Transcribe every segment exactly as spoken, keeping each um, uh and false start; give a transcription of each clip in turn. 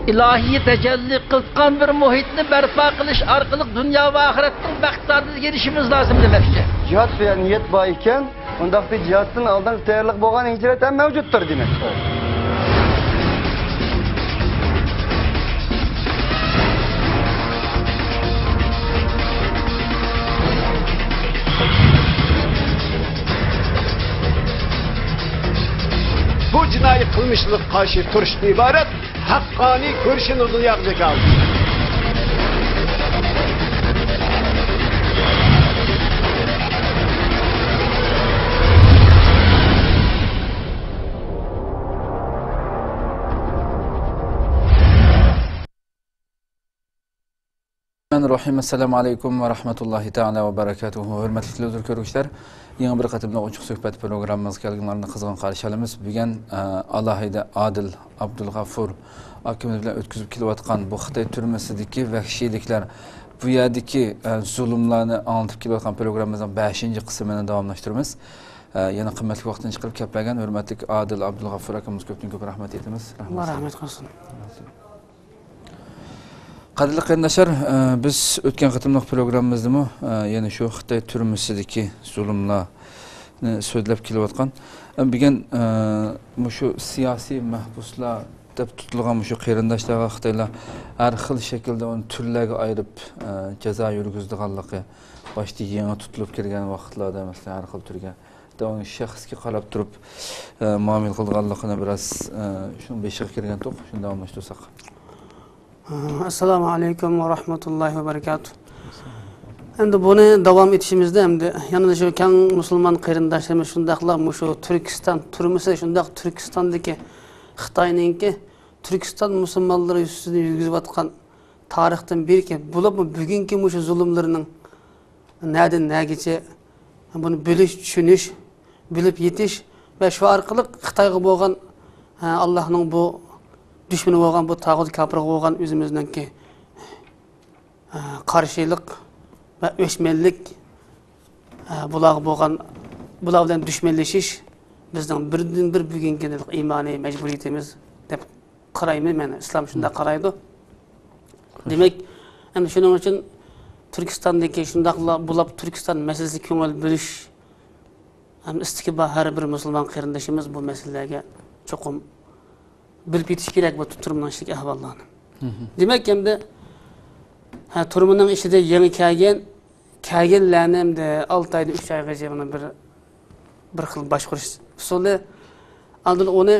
ئىلاھىي تەجەللى قىلغان بىر مۇھىتنى بەرپا قىلىش ئارقىلىق دۇنيا ۋە ئاخىرەتنىڭ بەختىدارلىقىغا ئېرىشىشىمىز لازىم دېمەكچى. جىھاد دېگەن نىيەت بار ئىكەن، ئۇنداقتا جىھادتىن ئالدىنقى تەييارلىق بولغان ھىجرەت ھەم مەۋجۇتتۇر دېمەكچى. بۇ جىنايى قىلمىشلىرىغا قارشى تۇرۇشتىن ئىبارەت ھەققانىي كۈرىشىنى دۇنياغا جاكارلىدى. رەھمانىررەھىم. ئەسسالامۇ ئەلەيكۇم ۋە رەھمەتۇللاھى تەئالا ۋە بەرەكاتۇھۇ. ھۆرمەتلىك تېلېۋىزور كۆرگۈچىلەر، يېڭى بىر قېتىملىق ئوچۇق سۆھبەت پروگراممىمىزغا كەلگىنىڭلارنى قىزغىن قارشى ئالىمىز. بۈگۈن، ئە، ئالاھىدە ئادىل ئابدۇلغەفۇر ئاكىمىز بىلەن ئۆتكۈزۈپ كېلىۋاتقان بۇ خىتاي تۈرمىسىدىكى ۋەھشىيلىكلەر، بۇ يەردىكى، ئە، زۇلۇملارنى ئاڭلىتىپ كېلىۋاتقان پروگراممىمىزنىڭ بەشىنچى قىسمىنى داۋاملاشتۇرىمىز. ئە، يەنە قىممەتلىك ۋاقتىنى چىقىرىپ كەپ بەرگەن ھۆرمەتلىك ئادىل ئابدۇلغەفۇر ئاكىمىزغا كۆپتىن كۆپ رەھمەت ئېيتىمىز. رەھمەت. ئاللا رەھمەت قىلسۇن. قەدىرلىك قېرىنداشلار، ئە، بىز ئۆتكەن قېتىملىق پروگراممىمىزدىمۇ، ئە، يەنە شۇ خىتاي تۈرمىسىدىكى زۇلۇملارنى سۆزلەپ كېلىۋاتقان. ئە، بۈگۈن، ئە، مۇشۇ سىياسىي مەھبۇسلار دەپ تۇتۇلغان مۇشۇ قېرىنداشلارغا خىتايلار ھەر خىل شەكىلدە ئۇنى تۈرلەرگە ئايرىپ، ئە، جازا يۈرگۈزىدىغانلىقى، باشتا يېڭى تۇتۇلۇپ كىرگەن ۋاقىتلاردا، مەسىلەن، ھەر خىل تۈرگە، ئۇنى شەخسكە قاراپ تۇرۇپ، ئە، مۇئامىلە قىلىدىغانلىقىنى بىراز، ئە، شۇنىڭ بېشىغا كىرگەنتۇق، شۇنى داۋاملاشتۇرساق. ئەسسالامۇ ئەلەيكۇم ۋە رەھمەتۇللاھى ۋە بەرىكاتۇھ. ئەمدى بۇنى داۋام ئېتىشىمىزدە ئەمدى يەنە شۇ كەڭ مۇسۇلمان قېرىنداشلىرىمىز شۇنداقلا مۇشۇ تۈركىستان تۈرمىسى، شۇنداق تۈركىستاندىكى خىتاينىڭكى تۈركىستان مۇسۇلمانلىرى ئۈستىدە يۈرگۈزۈۋاتقان تارىختىن بېرىكى، بولۇپمۇ بۈگۈنكى مۇشۇ زۇلۇملىرىنىڭ نەدىن نەگىچە بۇنى بىلىش، چۈشىنىش، بىلىپ يېتىش ۋە شۇ ئارقىلىق خىتايغا بولغان، ھە، ئاللاھنىڭ بۇ دۈشمىنى بولغان بۇ تاغۇت كاپىرغا بولغان ئۆزىمىزنىڭكى، ھە، قارشىلىق ۋە ئۆچمەنلىك، ھە، بۇلارغا بولغان، بۇلار بىلەن دۈشمەنلىشىش بىزنىڭ بىردىنبىر بۈگۈنكى ئىمانىي مەجبۇرىيىتىمىز دەپ قارايمەن مەن، ئىسلام شۇنداق قارايدۇ. دېمەك، ئەمدى شۇنىڭ ئۈچۈن تۈركىستاندىكى شۇنداقلا بۇلاپ تۈركىستان مەسىلىسىگە كۆڭۈل بۆلۈش ھەم ئىستىكى بار ھەر بىر مۇسۇلمان قېرىندىشىمىز بۇ مەسىلىلەرگە چوقۇم بىلىپ يېتىشى كېرەك بۇ تۈرمىنىڭ ئىچىدىكى ئەھۋاللارنى. دېمەك، ئەمدى، ھە، تۈرمىنىڭ ئىچىدە يېڭى كەلگەن كەلگەنلەرنى ئەمدى ئالتە ئايدىن ئۈچ ئايغىچە مانا بىر، بىر خىل باشقۇرۇش ئۇسۇلى. ئاندىن ئۇنى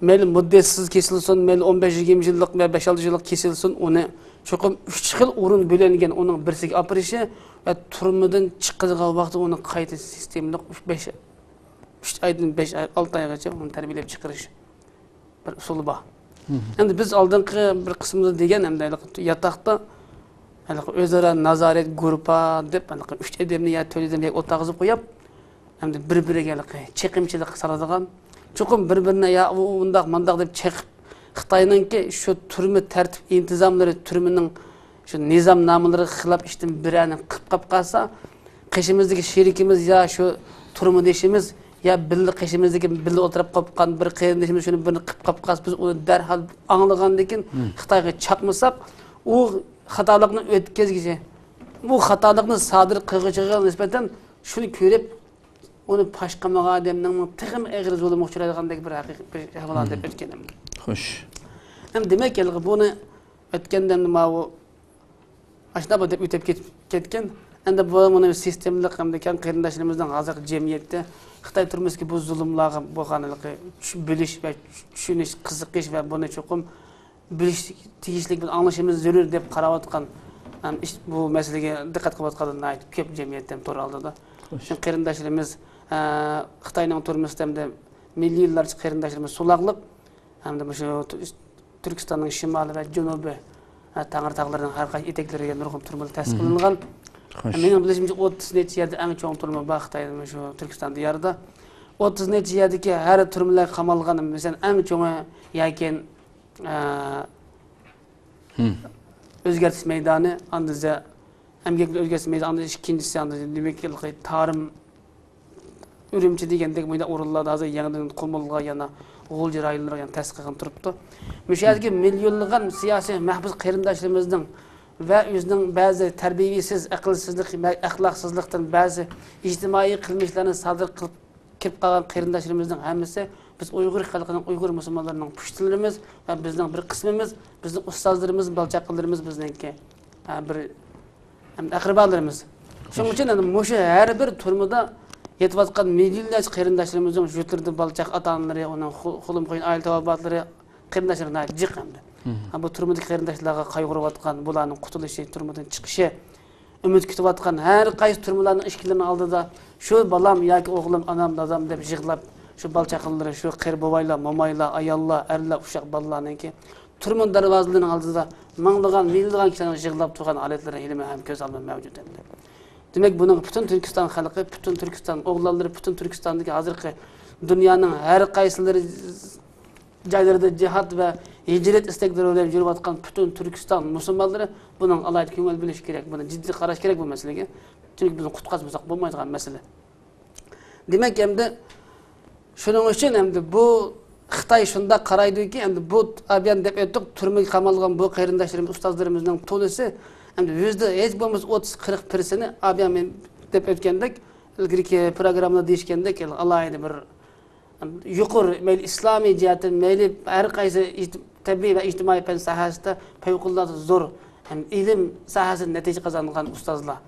مەيلى مۇددەتسىز كېسىلسۇن، مەيلى ئون بەش يىگىرمە يىللىق ۋە بەش ئالتە يىللىق كېسىلسۇن، ئۇنى چوقۇم ئۈچ خىل ئورۇن بۆلۈنگەن ئۇنىڭ بىرسىگە ئاپىرىشى ۋە تۈرمىدىن چىقىدىغان ۋاقتى ئۇنى قايتا سىستېمىلىق ئۈچ، بەش، ئۈچ ئايدىن بەش ئاي، ئالتە ئايغىچە ئۇنى تەربىيەلەپ چىقىرىش بىر ئۇسۇلى بار. ئەمدى بىز ئالدىنقى بىر قىسمىمىزدا دېگەن، ئەمدى ھېلىقى ياتاقتا ھېلىقى ئۆزئارا نازارەت گۇرۇپپا دەپ، ھېلىقى ئۈچ ئادەمنى يا تۆت ئادەمنى يەنە ئولتۇرغۇزۇپ قويۇپ، ئەمدى بىر-بىرىگە ھېلىقى چېقىمچىلىق سالىدىغان، چوقۇم بىر-بىرىنى يا ئۇ ئۇنداق مانداق دەپ چېقىپ، خىتاينىڭكى شۇ تۈرمە تەرتىپ ئىنتىزاملىرى، تۈرمىنىڭ شۇ نىزامنامىلىرىغا خىلاپ ئىشتىن بىرەرنى قىلىپ قاپ قالسا، قېشىمىزدىكى شېرىكىمىز يا شۇ تۈرمىدىشىمىز يا بىللە قېشىمىزدىكى بىللە ئولتۇرۇپ قاپقان بىر قېرىندىشىمىز شۇنى بىرنى قىلىپ قاپ قالسا، بىز ئۇنى دەرھال ئاڭلىغاندىن كېيىن خىتايغا چاقمىساق، ئۇ خاتالىقنى ئۆتكەزگۈچى، ئۇ خاتالىقنى سادىر قىلغۇچىغا نىسبەتەن شۇنى كۆرۈپ، ئۇنى پاش قىلمىغان ئادەمنىڭ تېخىمۇ ئېغىر زۇلۇمغا ئۇچرايدىغاندەك بىر ھەقىقىي بىر ئەھۋال ئېلىپ ئۆتكەن. خوش. ئەمدى دېمەك، ھېلىقى بۇنى ئۆتكەندە ماۋۇ ئاشۇنداق بىر دەپ ئۆتۈپ كېتىپ كەتكەن. ئەمدى بۇ مۇنى سىستېمىلىق ھەمدە كەڭ قېرىنداشلىرىمىزنىڭ ھازىرقى جەمئىيەتتە خىتاي تۈرمىسىدىكى بۇ زۇلۇملارغا بولغان ھېلىقى چۈش-، بىلىش ۋە چۈشىنىش، قىزىقىش ۋە بۇنى چوقۇم بىلىش تېگىشلىك، بىز ئاڭلىشىمىز زۆرۈر دەپ قاراۋاتقان، ھەم ئىش، بۇ مەسىلىگە دىققەت قىلىۋاتقانلار ناھايىتى كۆپ جەمئىيەتتە، تور ئالدىدا. خوش. چۈنكى قېرىنداشلىرىمىز، ئە، خىتاينىڭ تۈرمىسىدە ھەمدە مىليونلارچە قېرىنداشلىرىمىز سولاقلىق، ھەمدە مۇشۇ تۈ-، تۈركىستاننىڭ شىمالى ۋە جەنۇبى، ھە، تەڭرى تاغلىرىنىڭ ھەر قايسى ئېتەكلىرىگە نۇرغۇن تۈرمىلەر تەسىس قىلىنغان. خوش. مېنىڭ بىلىشىمچە، ئوتتۇز نەچچە يەردە ئەڭ چوڭ تۈرمە بار خىتايدا، مۇشۇ تۈركىستان دىيارىدا. ئوتتۇز نەچچە يەردىكى ھەر تۈرمىلەر قامالغان، مەسىلەن، ئەڭ چوڭى يەكەن، ئە، ئۆزگەرتىش مەيدانى، ئاندىن ئەمگەكنى ئۆزگەرتىش مەيدانى، ئاندىن ئىككىنچىسى، ئاندىن دېمەك، تارىم، ئۈرۈمچى دېگەندەك مۇنداق ئورۇنلاردا ھازىر يېڭىدىن قۇمۇلغا يەنە غۇلجا رايونلىرىغا يەنە تەسىس قىلغىلى تۇرۇپتۇ. مۇشۇ يەردىكى مىليونلىغان سىياسىي مەھبۇس قېرىنداشلىرىمىزنىڭ ۋە ئۆزىنىڭ بەزى تەربىيىسىز، ئەقىلسىزلىق، ئەخلاقسىزلىقتىن بەزى ئىجتىمائىي قىلمىشلارنى سادىر قىلىپ كىرىپ قالغان قېرىنداشلىرىمىزنىڭ ھەممىسى بىز ئۇيغۇر خەلقىنىڭ، ئۇيغۇر مۇسۇلمانلىرىنىڭ پۇشتىلىرىمىز ۋە بىزنىڭ بىر قىسمىمىز، بىزنىڭ ئۇستازلىرىمىز، بالا چاقىلىرىمىز بىزنىڭكى، ھە، بىر ھەم ئەقرىبالىرىمىز. شۇنىڭ ئۈچۈن ئەنە مۇشۇ ھەر بىر تۈرمىدە يېتىۋاتقان مىليونلارچە قېرىنداشلىرىمىزنىڭ يۇرتلىرىدا بالا چاقا ئاتا-ئانىلىرى، ئۇنىڭ خۇ-، خۇلۇم قويۇن ئائىلە تاۋابىئاتلىرى، قېرىنداشلىرى ناھايىتى جىق ئەمدى. ھە، بۇ تۈرمىدىكى قېرىنداشلارغا قايغۇرۇۋاتقان، بۇلارنىڭ قۇتۇلۇشى، تۈرمىدىن چىقىشى، ئۈمىد كۈتۈۋاتقان ھەر قايسى تۈرمىلەرنىڭ ئىشىكلىرىنىڭ ئالدىدا شۇ بالام ياكى ئوغلۇم، ئانام، دادام دەپ يىغلاپ، شۇ بالا چاقىلىرى، شۇ قېرى بوۋايلار، مومايلار، ئاياللار، ئەرلەر، ئۇششاق بالىلارنىڭكى تۈرمە دەرۋازىلىرىنىڭ ئالدىدا مىڭلىغان، مىليونلىغان كىشىلەرنىڭ يىغلاپ تۇرغان ھالەتلىرى ھېلىمۇ ھەم كۆز ئالدىدا مەۋجۇت ئەمدى. دېمەك، بۇنىڭغا پۈتۈن تۈركىستان خەلقى، پۈتۈن تۈركىستان ئوغلانلىرى، پۈتۈن تۈركىستاندىكى ھازىرقى دۇنيانىڭ ھەر قايسىلىرى جايلىرىدا جىھاد ۋە ھىجرەت ئىستەكلىرى بىلەن يۈرۈۋاتقان پۈتۈن تۈركىستان مۇسۇلمانلىرى بۇنىڭغا ئالاھىدە كۆڭۈل بۆلۈش كېرەك، بۇنى جىددىي قاراش كېرەك بۇ مەسىلىگە. چۈنكى بىزنى قۇتقازمىساق بولمايدىغان مەسىلە. دېمەك، ئەمدى شۇنىڭ ئۈچۈن ئەمدى بۇ خىتاي شۇنداق قارايدۇكى، ئەمدى بۇ ئابيان دەپ ئۆتتۇق، تۈرمىگە قامالغان بۇ قېرىنداشلىرىمىز، ئۇستازلىرىمىزنىڭ تولىسى ئەمدى يۈزدە ھېچ بولمىسا ئوتتۇز، قىرىق پىرسەنتى ئابيان دەپ ئۆتكەندەك، ئىلگىرىكى پروگراممىدا دېيىشكەندەك، ئالاھىدە بىر يۇقىرى، مەيلى ئىسلامىي جەھەتتىن، مەيلى ھەر قايسى ئىجتىم-، تەبىئىي ۋە ئىجتىمائىي پەن ساھەسىدە پەۋقۇلئاددە زور ھەم ئىلىم ساھەسىدە نەتىجە قازانغان ئۇستازلار.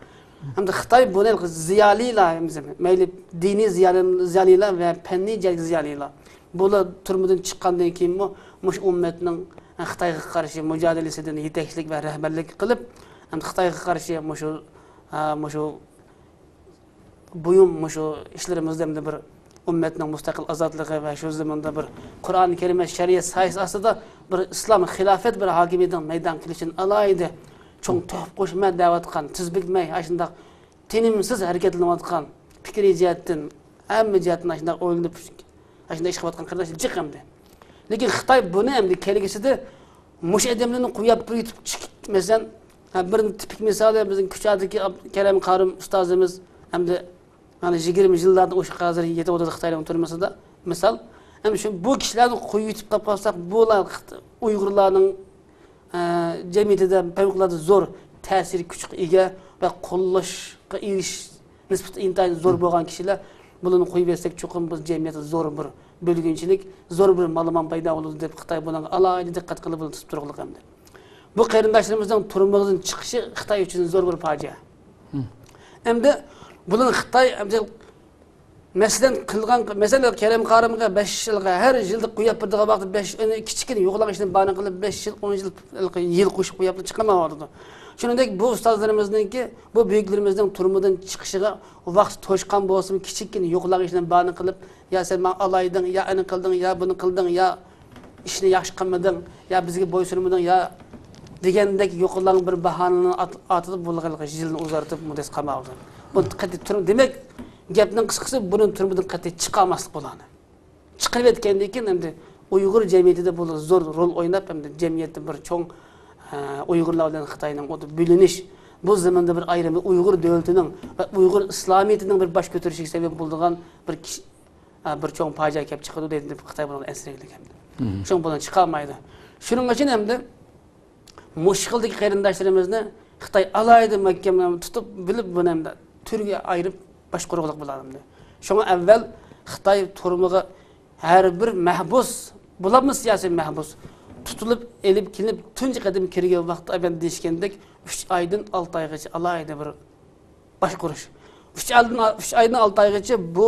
ھەمدە خىتاي بۇنى زىيالىيلار، مەيلى دىنىي زىيالىي-، زىيالىيلار ۋە پەننىي جەھەتتىكى زىيالىيلار. بۇلار تۈرمىدىن چىققاندىن كېيىنمۇ مۇشۇ ئۈممەتنىڭ خىتايغا قارشى مۇجادىلىسىدىن يېتەكچىلىك ۋە رەھبەرلىك قىلىپ، ھەم خىتايغا قارشى مۇشۇ، مۇشۇ بۇيۇم مۇشۇ ئىشلىرىمىزدا ئەمدى بىر ئۈممەتنىڭ مۇستەقىل ئازادلىقى ۋە شۇ زېمىندا بىر قۇرئان كەرىم ۋە شەرىئەت سايىسى ئاستىدا بىر ئىسلام خىلاپەت بىر ھاكىمىيىتىنىڭ مەيدانغا كېلىشىدىن ئالاھىدە چوڭ تۆھپە قوشىمەن دەۋاتقان، تىز بۈكمەي، ئاشۇنداق تىنىمسىز ھەرىكەتلىنىۋاتقان، پىكرىي جەھەتتىن، ھەممە جەھەتتىن ئاشۇنداق ئويلىنىپ، ئاشۇنداق ئىش قىلىۋاتقان قېرىنداشلار جىق ئەمدى. لېكىن خىتاي بۇنى ئەمدى كەلگۈسىدە مۇشۇ ئادەملەرنى قويۇپ بىر يېتىپ چىقىپ، مەسىلەن، ھە، بىر تىپىك مىسالى بىزنىڭ كۇچادىكى ئاب-، كەرەم قارىم ئۇستازىمىز ئەمدى مانا يىگىرمە يىللاردا ئوشۇق ھازىر يېتىۋاتىدۇ خىتاينىڭ تۈرمىسىدە. مىسال، ئەمدى شۇ بۇ كىشىلەرنى قويۇۋېتىپ قاپ قالساق، بۇلار خىت-، ئۇيغۇرلارنىڭ، ئە، جەمئىيىتىدە پەۋقۇلئاددە زور تەسىر كۈچكە ئىگە ۋە قوللاشقا ئېرىشىش نىسبىتى ئىنتايىن زور بولغان كىشىلەر، بۇلارنى قويۇۋەتسەك، چوقۇم بىز جەمئىيەتتە زور بىر بۆلگۈنچىلىك، زور بىر مالىمان پەيدا بولىدۇ دەپ، خىتاي بۇنىڭغا ئالاھىدە دىققەت قىلىپ بۇنى تۇتۇپ تۇرغۇلۇق ئەمدى. بۇ قېرىنداشلىرىمىزنىڭ تۈرمىدىن چىقىشى خىتاي ئۈچۈن زور بىر پاجىئە. ئەمدى بۇنىڭ خىتاي، ئەمدى، مەسىلەن، قىلغان، مەسىلەن، كەرەم قارىمغا بەش يىلغا، ھەر يىلدا قويۇپ بېرىدىغان ۋاقتى بەش يىل، ئۇنى كىچىككىنە يوقىلاڭ ئىشىنى باھانە قىلىپ، بەش يىل، ئون يىل، يىل قوشۇپ قويۇپ چىقارمايۋاتىدۇ. شۇنىڭدەك بۇ ئۇستازلىرىمىزنىڭكى، بۇ بۈيۈكلىرىمىزنىڭ تۈرمىدىن چىقىشىغا ۋاقتى توشقان بولسىمۇ، كىچىككىنە يوقىلاڭ ئىشىنى باھانە قىلىپ، يا سەن ماڭا ئالايدىڭ، يا ئېنى قىلدىڭ، يا بۇنى قىلدىڭ، يا ئىشنى ياخشى قىلمىدىڭ، يا بىزگە بويسۇنمىدىڭ، يا دېگەندەك يوقىلاڭ بىر باھانىنى ئات-، ئاتىتىپ، بۇلارغا يىلنى ئۇزارتىپ، مۇددەت قاماۋالدى. بۇ قەتئىي تۈرمە، دېمەك، گەپنىڭ قىسقىسى، بۇنى تۈرمىدىن قەتئىي چىقارماسلىق بۇلارنى. چىقىرىۋەتكەندىن كېيىن ئەمدى ئۇيغۇر جەمئىيىتىدە بۇلار زور رول ئويناپ، ئەمدى جەمئىيەتتە بىر چوڭ، ئە، ئۇيغۇرلار بىلەن خىتاينىڭ ئوتى بۆلۈنۈش، بۇ زېمىندا بىر ئايرىم بىر ئۇيغۇر دۆلىتىنىڭ ۋە ئۇيغۇر ئىسلامىيىتىنىڭ بىر باش كۆتۈرۈشىگە سەۋەب بولىدىغان بىر كىشى، ئە، بىر چوڭ پاجىئە كەپ چىقىدۇ دەيدۇ، دەپ خىتاي بۇنىڭدىن ئەنسىرىگەنلىك ئەمدى. شۇڭا بۇنى چىقارمايدۇ. شۇنىڭ ئۈچۈن ئەمدى مۇشۇ خىلدىكى قېرىنداشلىرىمىزنى خىتاي ئالاھىدە مەھكەم تۇتۇپ بىلىپ، بۇنى ئەمدى تۈرگە ئايرىپ باشقۇرغۇلۇق بولار ئەمدى. شۇڭا ئەۋۋەل خىتاي تۈرمىگە ھەر بىر مەھبۇس، بولۇپمۇ سىياسىي مەھبۇس، تۇتۇلۇپ ئېلىپ كېلىنىپ تۇنجى قېتىم كىرگەن ۋاقىتتا ئەۋۋەل دېيىشكەندەك ئۈچ ئايدىن ئالتە ئايغىچە ئالاھىدە بىر باشقۇرۇش. ئۈچ ئايدىن، ئۈچ ئايدىن ئالتە ئايغىچە بۇ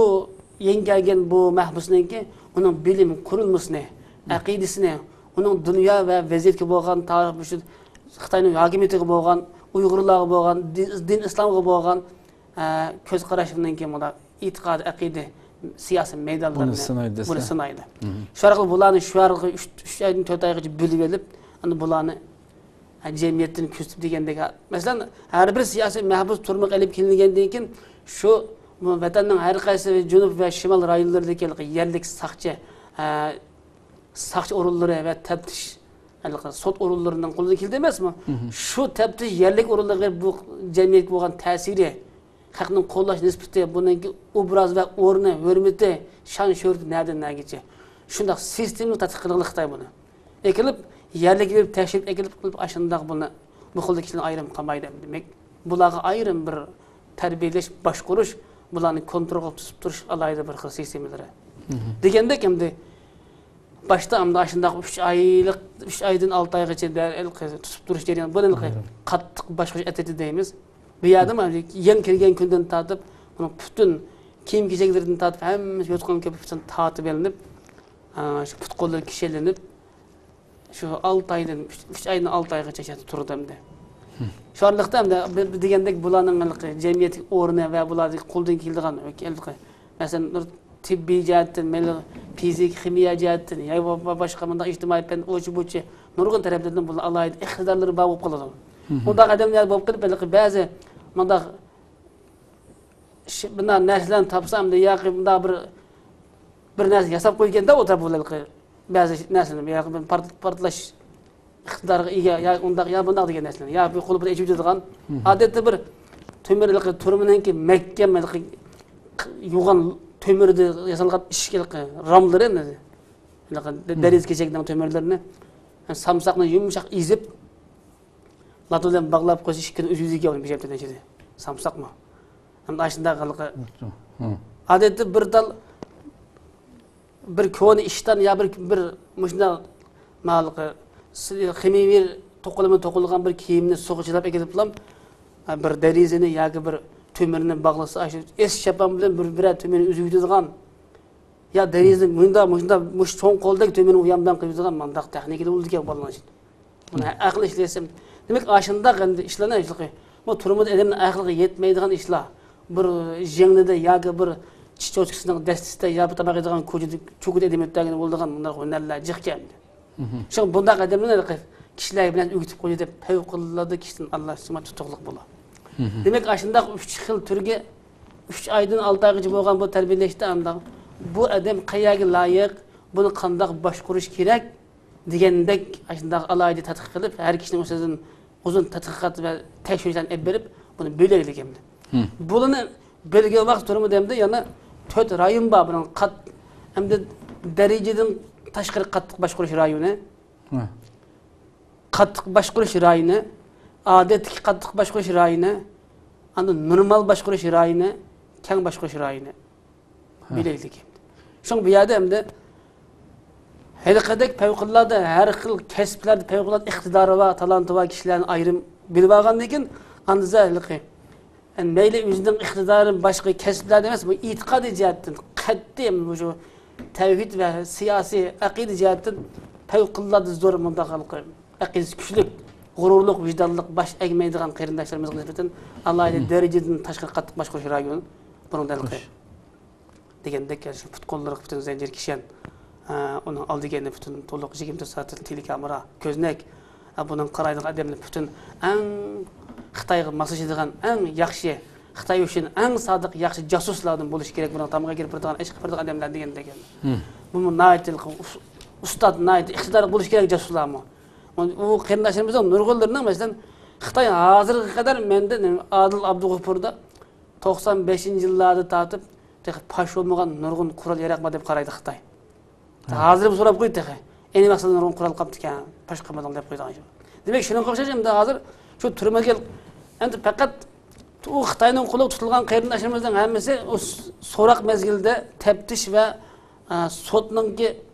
يېڭى كەلگەن بۇ مەھبۇسنىڭكى ئۇنىڭ بىلىم قۇرۇلمىسىنى، ئەقىدىسىنى، ئۇنىڭ دۇنيا ۋە ۋەزىيەتكە بولغان، تارىخ، مۇشۇ خىتاينىڭ ھاكىمىيىتىگە بولغان، ئۇيغۇرلارغا بولغان، دىن، دىن ئىسلامغا بولغان، ئە، كۆز قاراشىنىڭكى مۇنداق ئېتىقاد، ئەقىدە، سىياسىي مەيدانلىرىنى بۇنى سىنايدۇ. شۇ ئارقىلىق بۇلارنى شۇ ئارقىلىق ئۈچ، ئۈچ ئايدىن تۆت ئايغىچە بۆلۈپ ئېلىپ، ئەمدى بۇلارنى ھە، جەمئىيەتتىن كۆزىتىپ دېگەندەك، مەسىلەن، ھەر بىر سىياسىي مەھبۇس تۈرمىگە ئېلىپ كېلىنگەندىن كېيىن، شۇ ۋەتەننىڭ ھەر قايسى جەنۇب ۋە شىمال رايونلىرىدىكى يەرلىك ساقچى، ھە، ساقچى ئورۇنلىرى ۋە تەپتىش، ھېلىقى سوت ئورۇنلىرىنىڭ قولىدىن كېلىدۇ ئەمەسمۇ؟ شۇ تەپتىش يەرلىك ئورۇنلىرىغا بۇ جەمئىيەتكە بولغان تەسىرى، خەقنىڭ قوللاش نىسبىتى، بۇنىڭكى ئوبراز ۋە ئورنى، ھۆرمىتى، شان شۆھرىتى نەدىن نەگىچە؟ شۇنداق سىستېمىلىق تەتقىق قىلغىلى خىتاي بۇنى. ئېكىلىپ، يەرلىككە بېرىپ تەكشۈرۈپ ئېكىلىپ قىلىپ، ئاشۇنداق بۇنى، بۇ خىلدا كىشىلەرنى ئايرىم قىلمايدۇ. دېمەك، بۇلارغا ئايرىم بىر تەربىيەلەش، باشقۇرۇش، بۇلارنى كونترول قىلىپ تۇتۇپ تۇرۇش ئالاھىدە بىر خىل سىستېمىلىرى. دېگەندەك، ئەمدى باشتا ئەمدى ئاشۇنداق ئۈچ ئايلىق، ئۈچ ئايدىن ئالتە ئايغىچە دە-، تۇتۇپ تۇرۇش جەريانى، بۇنى قاتتىق باشقۇرۇش ئەترىتى دەيمىز. بۇ يەردىمۇ يەڭ كىرگەن كۈندىن تارتىپ، ئۇنىڭ پۈتۈن كىيىم-كېچەكلىرىدىن تارتىپ، ھەممىسى يوتقان-كۆپۈكتىن تارتىپ ئېلىنىپ، ئا، شۇ پۇت-قوللىرى كىشەنلىنىپ، شۇ ئالتە ئايدىن، ئۈچ، ئۈچ ئايدىن ئالتە ئايغىچە شۇ يەردە تۇرىدۇ ئەمدى. شۇ ئارىلىقتا ئەمدى بىر، بىر دېگەندەك بۇلارنىڭ ھېلىقى جەمئىيەتتىكى ئورنى ۋە بۇلاردىكى قولدىن كېلىدىغان، ھېلىقى، مەسىلەن، بىر تېببىي جەھەتتىن، مەيلى فىزىك، خىمىيە جەھەتتىن، يا بو-، بو-، باشقا مۇنداق ئىجتىمائىي پەن، ئۇچى-بۇچى، نۇرغۇن تەرەپلەردىن بۇلار ئالاھىدە ئىقتىدارلىرى بار بولۇپ قالىدۇ. مۇنداق ئادەملەر بولۇپ قېلىپ، ھېلىقى بەزى مۇنداق شى-، بۇنداق نەرسىلەرنى تاپسا ئەمدى ياكى بۇنداق بىر، بىر نەرسە ياساپ قويغاندا ئولتۇرۇپ بولىدۇ بەزى نەرسىلەرنى ياكى بىر پارت-، پارتلاش ئىقتىدارىغا ئىگە يا ئۇنداق يا بۇنداق دېگەن نەرسىلەرنى يا بىر قولى بىلەن ئېچىۋېتىدىغان، ئادەتتە بىر تۆمۈر، ھېلىقى تۈرمىنىڭكى مەھكەم، ھېلىقى يوغان تۆمۈردىن ياسالغان ئىشىك، ھېلىقى راملىرى، ھېلىقى دېرىزە كېچەكنىڭ تۆمۈرلىرىنى، سامساقنى يۇمشاق ئېزىپ، لاتا بىلەن باغلاپ قويسا، ئىككىنى ئۈزۈۋېتىدىكەن ئۇنى بېجىرىپ تېنىشىدى. سامساقمۇ؟ ھەم ئاشۇنداق ھېلىقى ئادەتتە بىر تال، بىر كونا ئىشتان يا بىر، بىر مۇشۇنداق مالىقى خىمىيەۋى توقۇلما توقۇلغان بىر كىيىمنى سۇغا چىلاپ ئەكېلىپلا، بىر دېرىزىنى ياكى بىر تۆمۈرنى باغلىسا، ئاشۇ ئېس چاپان بىلەن بىر، بىرەر تۆمۈرنى ئۈزۈۋېتىدىغان. يا دېرىزىنى مۇنداق، مۇشۇنداق، مۇشۇ چوڭ قولدەك تۆمۈرنى ئۇيان-بۇيان قىلىۋېتىدىغان مۇنداق تېخنىكىلا بولىدىكەن بالىلار ئۈچۈن. بۇنى ئەقىل ئىشلەتسەم، دېمەك، ئاشۇنداق ئەمدى ئىشلارنى، بۇ تۈرمىدە ئادەمنىڭ ئەقلىگە يەتمەيدىغان ئىشلار. بىر ژىڭنىدە ياكى بىر چىچوچكىسىنىڭ دەستىسىدە يا بىر تاماق يەيدىغان كوچىدا، چوكىدا ئادەم ئۆتەلگەن بولىدىغان بۇنداق ھۈنەرلەر جىقكەن. شۇڭا بۇنداق ئادەملەرنى كىشىلەر بىلەن ئۆگىتىپ قويدى دەپ پەۋقۇلئاددە كىشىدىن ئاللا سىما تۇتۇقلۇق بولۇر. دېمەك، ئاشۇنداق ئۈچ خىل تۈرگە ئۈچ ئايدىن ئالتە ئايغىچە بولغان بۇ تەربىيەلەشتە ئانداق بۇ ئادەم قەيەرگە لايىق، بۇنى قانداق باشقۇرۇش كېرەك دېگەندەك ئاشۇنداق ئالاھىدە تەتقىق قىلىپ، ھەر كىشىنىڭ ئۆزىدىن ئۇزۇن تەتقىقات ۋە تەكشۈرۈشلەرنى ئېلىپ بېرىپ، بۇنى بۆلەيلى ئەمدى. بۇلارنى بۆلگەن ۋاقىت تۈرمىدە ئەمدى يەنە تۆت رايون بار. بۇنىڭ قات-، ئەمدى دەرىجىدىن تاشقىرى قاتتىق باشقۇرۇش رايونى، قاتتىق باشقۇرۇش رايونى، ئادەتتىكى قاتتىق باشقۇرۇش رايونى، ئاندىن نورمال باشقۇرۇش رايونى، كەڭ باشقۇرۇش رايونى. بىلەيلىك. شۇڭا بۇ يەردە ئەمدى ھېلىقىدەك پەۋقۇلئاددە ھەر خىل كەسىپلەردە پەۋقۇلئاددە ئىقتىدارى بار، تالانتى بار كىشىلەرنى ئايرىم بۆلۈپ ئالغاندىن كېيىن، ئاندىن ھېلىقى، يەنى مەيلى ئۆزىنىڭ ئىقتىدارى باشقا كەسىپلەردە ئەمەس، بۇ ئېتىقادىي جەھەتتىن قەتئىي مۇشۇ تەۋھىد ۋە سىياسىي ئەقىدە جەھەتتىن پەۋقۇلئاددە زور مۇنداق ھېلىقى ئەقىدىسى كۈچلۈك، غۇرۇرلۇق، ۋىجدانلىق، باش ئەگمەيدىغان قېرىنداشلىرىمىزغا نىسبەتەن ئالاھىدە دەرىجىدىن تاشقىرى قاتتىق باشقۇرۇش رايونى بۇنىڭدا ھېلىقى. دېگەندەك، شۇ پۇت-قوللىرىغا پۈتۈن زەنجىر كىشەن، ئە، ئۇنىڭ ئالدىغا پۈتۈن تولۇق يىگىرمە تۆت سائەت تېلېكامېرا، كۆزنەك، ئە، بۇنىڭ قارايدىغان ئادەملەر پۈتۈن ئەڭ خىتايغا ماسلىشىدىغان، ئەڭ ياخشى، خىتاي ئۈچۈن ئەڭ سادىق، ياخشى جاسۇسلاردىن بولۇشى كېرەك، بۇنىڭ تامىقىغا كىرىپ بېرىدىغان، ئىشقا كىرىپ بېرىدىغان ئادەملەر دېگەندەك. بۇمۇ ناھايىتى ئۇس-، ئۇستاد، ناھايىتى ئىقتىدارلىق بولۇشى كېرەك جاسۇسلارمۇ. ئۇ، ئۇ قېرىنداشلىرىمىزنىڭ نۇرغۇنلىرىنىڭ، مەسىلەن، خىتاي ھازىرغا قەدەر مەندە، ئادىل ئابدۇغوپۇردا توقسان بەشىنچى يىللاردىن تارتىپ تېخى پاش بولمىغان نۇرغۇن قورال-ياراق بار دەپ قارايدۇ خىتاي. ھازىرمۇ سوراپ قويدى تېخى. ئەينى ۋاقىتتا نۇرغۇن قورال قاپتىكەن، پاش قىلمىدىڭ دەپ قويىدىغان ئىش. دېمەك، شۇنىڭغا ئوخشاش ئەمدى ھازىر شۇ تۈرمىگە، ئەمدى پەقەت ئۇ خىتاينىڭ قولىغا تۇتۇلغان قېرىنداشلىرىمىزنىڭ ھەممىسى ئۇ س-، سوراق مەزگىلىدە تەپتىش ۋە، ئە، سوتنىڭكى،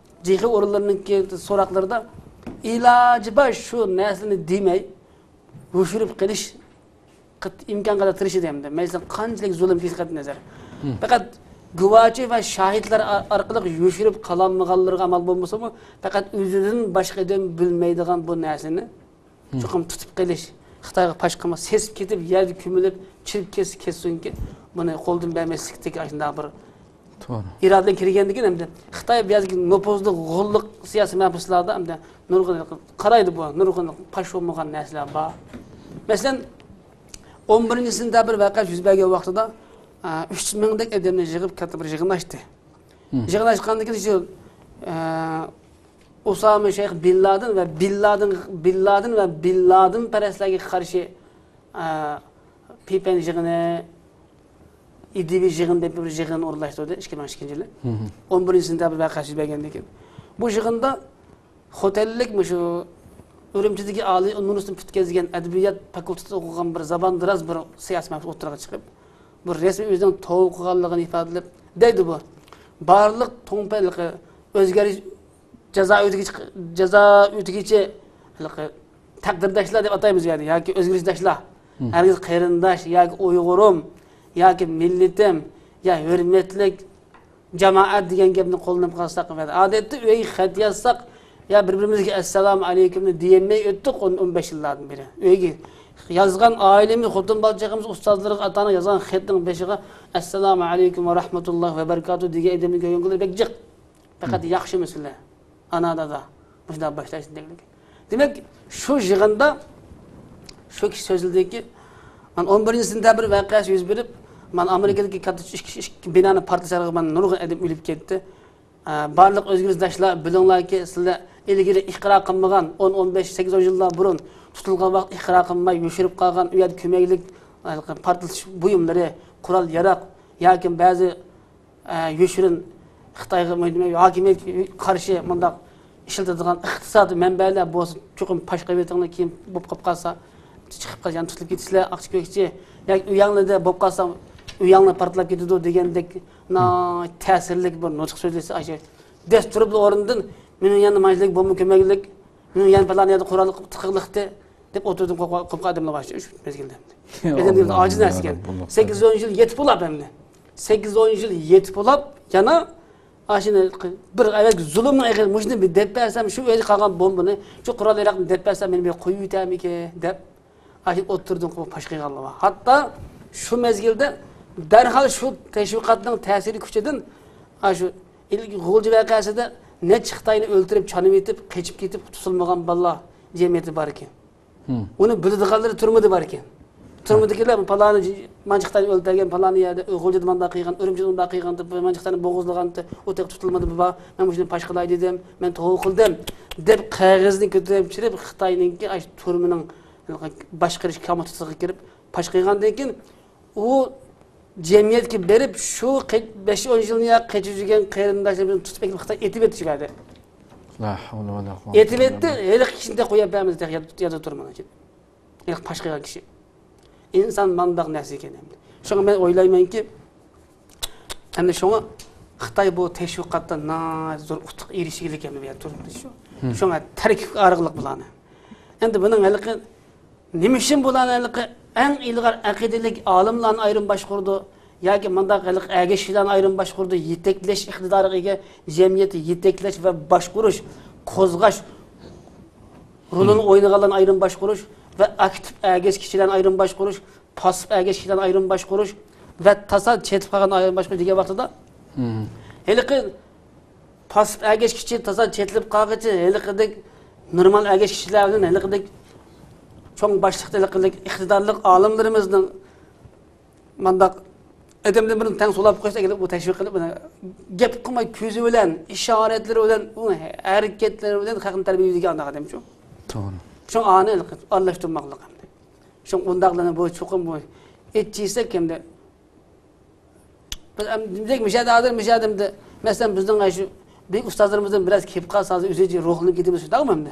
جېخې ئورۇنلىرىنىڭكى سوراقلىرىدا ئىلاجى بار شۇ نەرسىنى دېمەي، يوشۇرۇپ قېلىش قەت-، ئىمكانقەدەر تىرىشىدۇ ئەمدى. مەيلى قانچىلىك زۇلۇم كېسە قەتئىي نەزەر. پەقەت گۇۋاچى ۋە شاھىتلار ئا-، ئارقىلىق يوشۇرۇپ قالالمىغانلىرىغا ئامال بولمىسىمۇ، پەقەت ئۆزىدىن باشقا ئادەم بىلمەيدىغان بۇ نەرسىنى چوقۇم تۇتۇپ قېلىش، خىتايغا پاش قىلما، سېسىپ كېتىپ، يەردە كۆمۈلۈپ، چىرىپ كەتسە كەتسۇنكى، بۇنى قولدىن بەرمەسلىكتىكى ئاشۇنداق بىر توغرا. ئىرادە بىلەن كىرگەندىن كېيىن ئەمدى خىتاي بۇ يەردىكى نوپۇزلۇق، غوللۇق سىياسىي مەھبۇسلاردا ئەمدى نۇرغۇن قارايدۇ بۇ، نۇرغۇن پاش بولمىغان نەرسىلەر بار. مەسىلەن، ئون بىرىنچى سېنتەبىر ۋەقە يۈز بەرگەن ۋاقتىدا، ئە، ئۈچ مىڭدەك ئادەمنى يىغىپ كاتتا بىر يىغىن ئاچتى. يىغىن ئاچقاندىن كېيىن شۇ، ئە، ئۇسامە شەيخ بىن لادىن ۋە بىن لادىن، بىن لادىن ۋە بىن لادىن پەرەسلەرگە قارشى، ئە، پىپەن يىغىنى، ئىدىيىۋى يىغىن دەپ بىر يىغىن ئورۇنلاشتۇردى ئىككى مىڭ ئىككىنچى يىلى. مم. ئون بىرىنچى سېنتەبىر ۋەقەسى يۈز بەرگەندىن كېيىن. بۇ يىغىندا خوتەنلىك مۇشۇ ئۈرۈمچىدىكى ئالىي ئۇنىۋېرسىتېتنى پۈتكۈزگەن ئەدەبىيات فاكۇلتېتىدا ئوقۇغان بىر زاۋاندىراز بىر سىياسىي مەسئۇل ئوتتۇرىغا چىقىپ، بۇ رەسمىي ئۆزىنىڭ توۋا قىلغانلىقىنى ئىپادىلەپ، دەيدۇ بۇ. بارلىق توڭپەيلىقى ئۆزگەرتىش جازا ئۆتىگۈچى، جازا ئۆتىگۈچى ھېلىقى تەقدىرداشلار دەپ ئاتايمىز يەنى ياكى ئۆزگىرىشداشلار. مم. ھەرگىز قېرىنداش ياكى ئۇيغۇرۇم ياكى مىللىتىم يا ھۆرمەتلىك جامائەت دېگەن گەپنى قوللىنىپ قالساق، ئادەتتە ئۆيگە خەت يازساق يا بىر-بىرىمىزگە ئەسسالامۇ ئەلەيكۇمنى دېيەلمەي ئۆتتۇق ئون، ئون بەش يىللاردىن بېرى. ئۆيگە يازغان ئائىلىمىز، خوتۇن بالا چاقىمىز، ئۇستازلىرىغا، ئاتا-ئانىغا يازغان خەتنىڭ بېشىغا ئەسسالامۇ ئەلەيكۇم ۋە رەھمەتۇللاھ ۋە بەرىكاتۇھ دېگەن ئادەمنى كۆرگەن كۈنلىرى بەك جىق. پەقەت ياخشىمۇسىلەر؟ ئانا، دادا، مۇشۇنداق باشلاشتىن دېگىلىك. دېمەك، شۇ يىغىندا شۇ كىشى سۆزلىدىكى، مانا ئون بىرىنچى سېنتەبىر ۋەقەسى يۈز بېرىپ، مانا ئامېرىكىدىكى كاتتا ئىككى، ئىككى بىنانى پارتلىشىغا مانا نۇرغۇن ئادەم ئۆلۈپ كەتتى. ئە، بارلىق ئۆزگىرىشداشلار، بىلىڭلاركى، سىلەر ئىلگىرى ئىقرار قىلمىغان، ئون، ئون بەش، سەككىز، ئون يىللار بۇرۇن تۇتۇلغان ۋاقىت ئىقرار قىلماي يوشۇرۇپ قالغان، ئۇ يەردە كۆمەكلىك، ئە، پارتلىتىش بۇيۇملىرى، قورال-ياراق ياكى بەزى ئە، يوشۇرۇن خىتايغا مۇ-، ھاكىمىيەتكە قارشى مۇنداق ئىشلىتىدىغان ئىقتىسادىي مەنبەلەر بولسا، چوقۇم پاش قىلىۋېتىڭلار، كېيىن بولۇپ قېلىپ قالسا، چىقىپ قالسا، يەنە تۇتۇلۇپ كېتىسىلەر، ئاقچى كۆكچى. ياكى ئۆيەڭلىدە بولۇپ قالسا، ئۆيەڭلار پارتلاپ كېتىدۇ دېگەندەك ناھايىتى تەسىرلىك بىر نۇتۇق سۆزلىسە، ئاشۇ دەستۇرۇپلا ئورنىدىن، مېنىڭ يەنە مانا شۇنداق بومبا كۆمەكلىك، مېنىڭ يەنە پالان يەردە قورال تىقىقلىقتى، دەپ ئوتتۇرىدىن قوپقان، قوپقان ئادەملەر بار شۇ مەزگىلدە. ئەدەملەر ئاجىز نەرسىكەن. سەككىز ئون يىل يېتىپ بولاپ ئەمدى. سەككىز ئون يىل يېتىپ بولاپ، يەنە ئاشۇنى بىر ئەۋەتكە زۇلۇمنىڭ ئېغىرى مۇشۇنى بىر دەپ بەرسەم، شۇ ئۆيدە قالغان بومبىنى، شۇ قورال ياراقنى دەپ بەرسەم، مېنى بىر قويۇۋېتەرمىكىن دەپ، ئاشۇ ئوتتۇرىدىن قوپۇپ پاش قىلغانلار بار. ھەتتا شۇ مەزگىلدە دەرھال شۇ تەشۋىقاتنىڭ تەسىرى كۈچىدىن، ئاشۇ ئىلگىرى غۇلجا ۋەقەسىدە نەچچە خىتاينى ئۆلتۈرۈپ، چانىۋېتىپ، قېچىپ كېتىپ، تۇتۇلمىغان بالىلار جەمئىيىتى بار ئىكەن. ئۇنى بىلىدىغانلىرى تۈرمىدە بار ئىكەن. تۈرمىدىكىلەر پالانى، مانچە خىتاينى ئۆلتۈرگەن، پالانى يەردە غۇلجىدا مانداق قىلغان، ئۈرۈمچىدە مۇنداق قىلغان دەپ، مانچە خىتاينى بوغۇزلىغان، ئۇ تېخى تۇتۇلمىدى، بابا، مەن مۇشۇنى پاش قىلاي دېدىم، مەن توۋا قىلدىم دەپ قەغەزنى كۆتۈرۈپ چىقىپ، خىتاينىڭكى ئاشۇ تۈرمىنىڭ باشقۇرۇش كامېراسىغا كىرىپ پاش قىلغاندىن كېيىن، ئۇ جەمئىيەتكە بېرىپ، شۇ قېچ-، بەش ئون يىلنى يا قېچىپ يۈرگەن قېرىنداشلىرىمىزنى تۇتۇپ ئەكىپ خىتاي ئېتىۋەتتى شۇ يەردە. لا ھەۋلە ۋە لا قۇۋۋەتە ئېتىۋەتتى، ئىللا بىللاھ. ھېلىقى كىشىنى تېخى قويۇپ بەرمىدى، تېخى يەردە، يەردە تۇرمىدى. ھېلىقى پاش قىلغان كىشى. ئىنسان مانداق نەرسە ئىكەن ئەمدى. شۇڭا مەن ئويلايمەنكى، ئەمدى شۇڭا خىتاي بۇ تەشۋىقاتتا ناھايىتى زور ئۇتۇق ئېرىشكىلىك ئەمدى بۇ يەردە تۇرۇپتۇ شۇ. شۇڭا تەركىبكە ئارىغلىق بۇلارنى. ئەمدى بۇنىڭ ھېلىقى نېمە ئۈچۈن بۇلارنى ھېلىقى ئەڭ ئىلغار ئەقىدىلىك ئالىملارنى ئايرىم باشقۇرىدۇ ياكى مۇنداق ھېلىقى ئەگەشكۈچىلەرنى ئايرىم باشقۇرىدۇ، يېتەكلەش ئىقتىدارىغا ئىگە جەمئىيەتنى يېتەكلەش ۋە باشقۇرۇش، قوزغاش رولىنى ئوينىغانلارنى ئايرىم باشقۇرۇش ۋە ئاكتىپ ئەگەشكۈچىلەرنى ئايرىم باشقۇرۇش، پاسسىپ ئەگەشكۈچىلەرنى ئايرىم باشقۇرۇش ۋە تاسا چېتىپ قالغاننى ئايرىم باشقۇرۇش دېگەن ۋاقتىدا، ھېلىقى پاسسىپ ئەگەشكۈچى تازا چېتىلىپ قالغىچە، ھېلىقىدەك نورمال ئەگەشكۈچىلەر بىلەن ھېلىقىدەك چوڭ باشلىقتا ھېلىقىدەك ئىقتىدارلىق ئالىملىرىمىزنىڭ مانداق ئادەمدىن بىرنى تەڭ سولاپ قويسا، ئەگەر بۇ تەشۋىق قىلىپ، ئۇنى گەپ قىلماي، كۆزى بىلەن، ئىشارەتلىرى بىلەن، ئۇنىڭ ھەرىكەتلىرى بىلەن خەقنى تەربىيەلەيدىغان ئانداق ئادەمچۇ. توغرا. شۇڭا ئانى ئارىلاشتۇرماقلىق ئەمدى. شۇڭا ئۇنداقلارنى بۇ چوقۇم بۇ ئېچىسەك ئەمدى بىز ئەم-، دېمەك، مۇشۇ يەردە ھازىر، مۇشۇ يەردە، مەسىلەن، بىزنىڭ ئاشۇ بۈيۈك ئۇستازلىرىمىزدىن بىرەرسى كېلىپ قالسا، ھازىر ئۆزىچە روھلىنىپ كېتىمىز، شۇنداقمۇ ئەمدى؟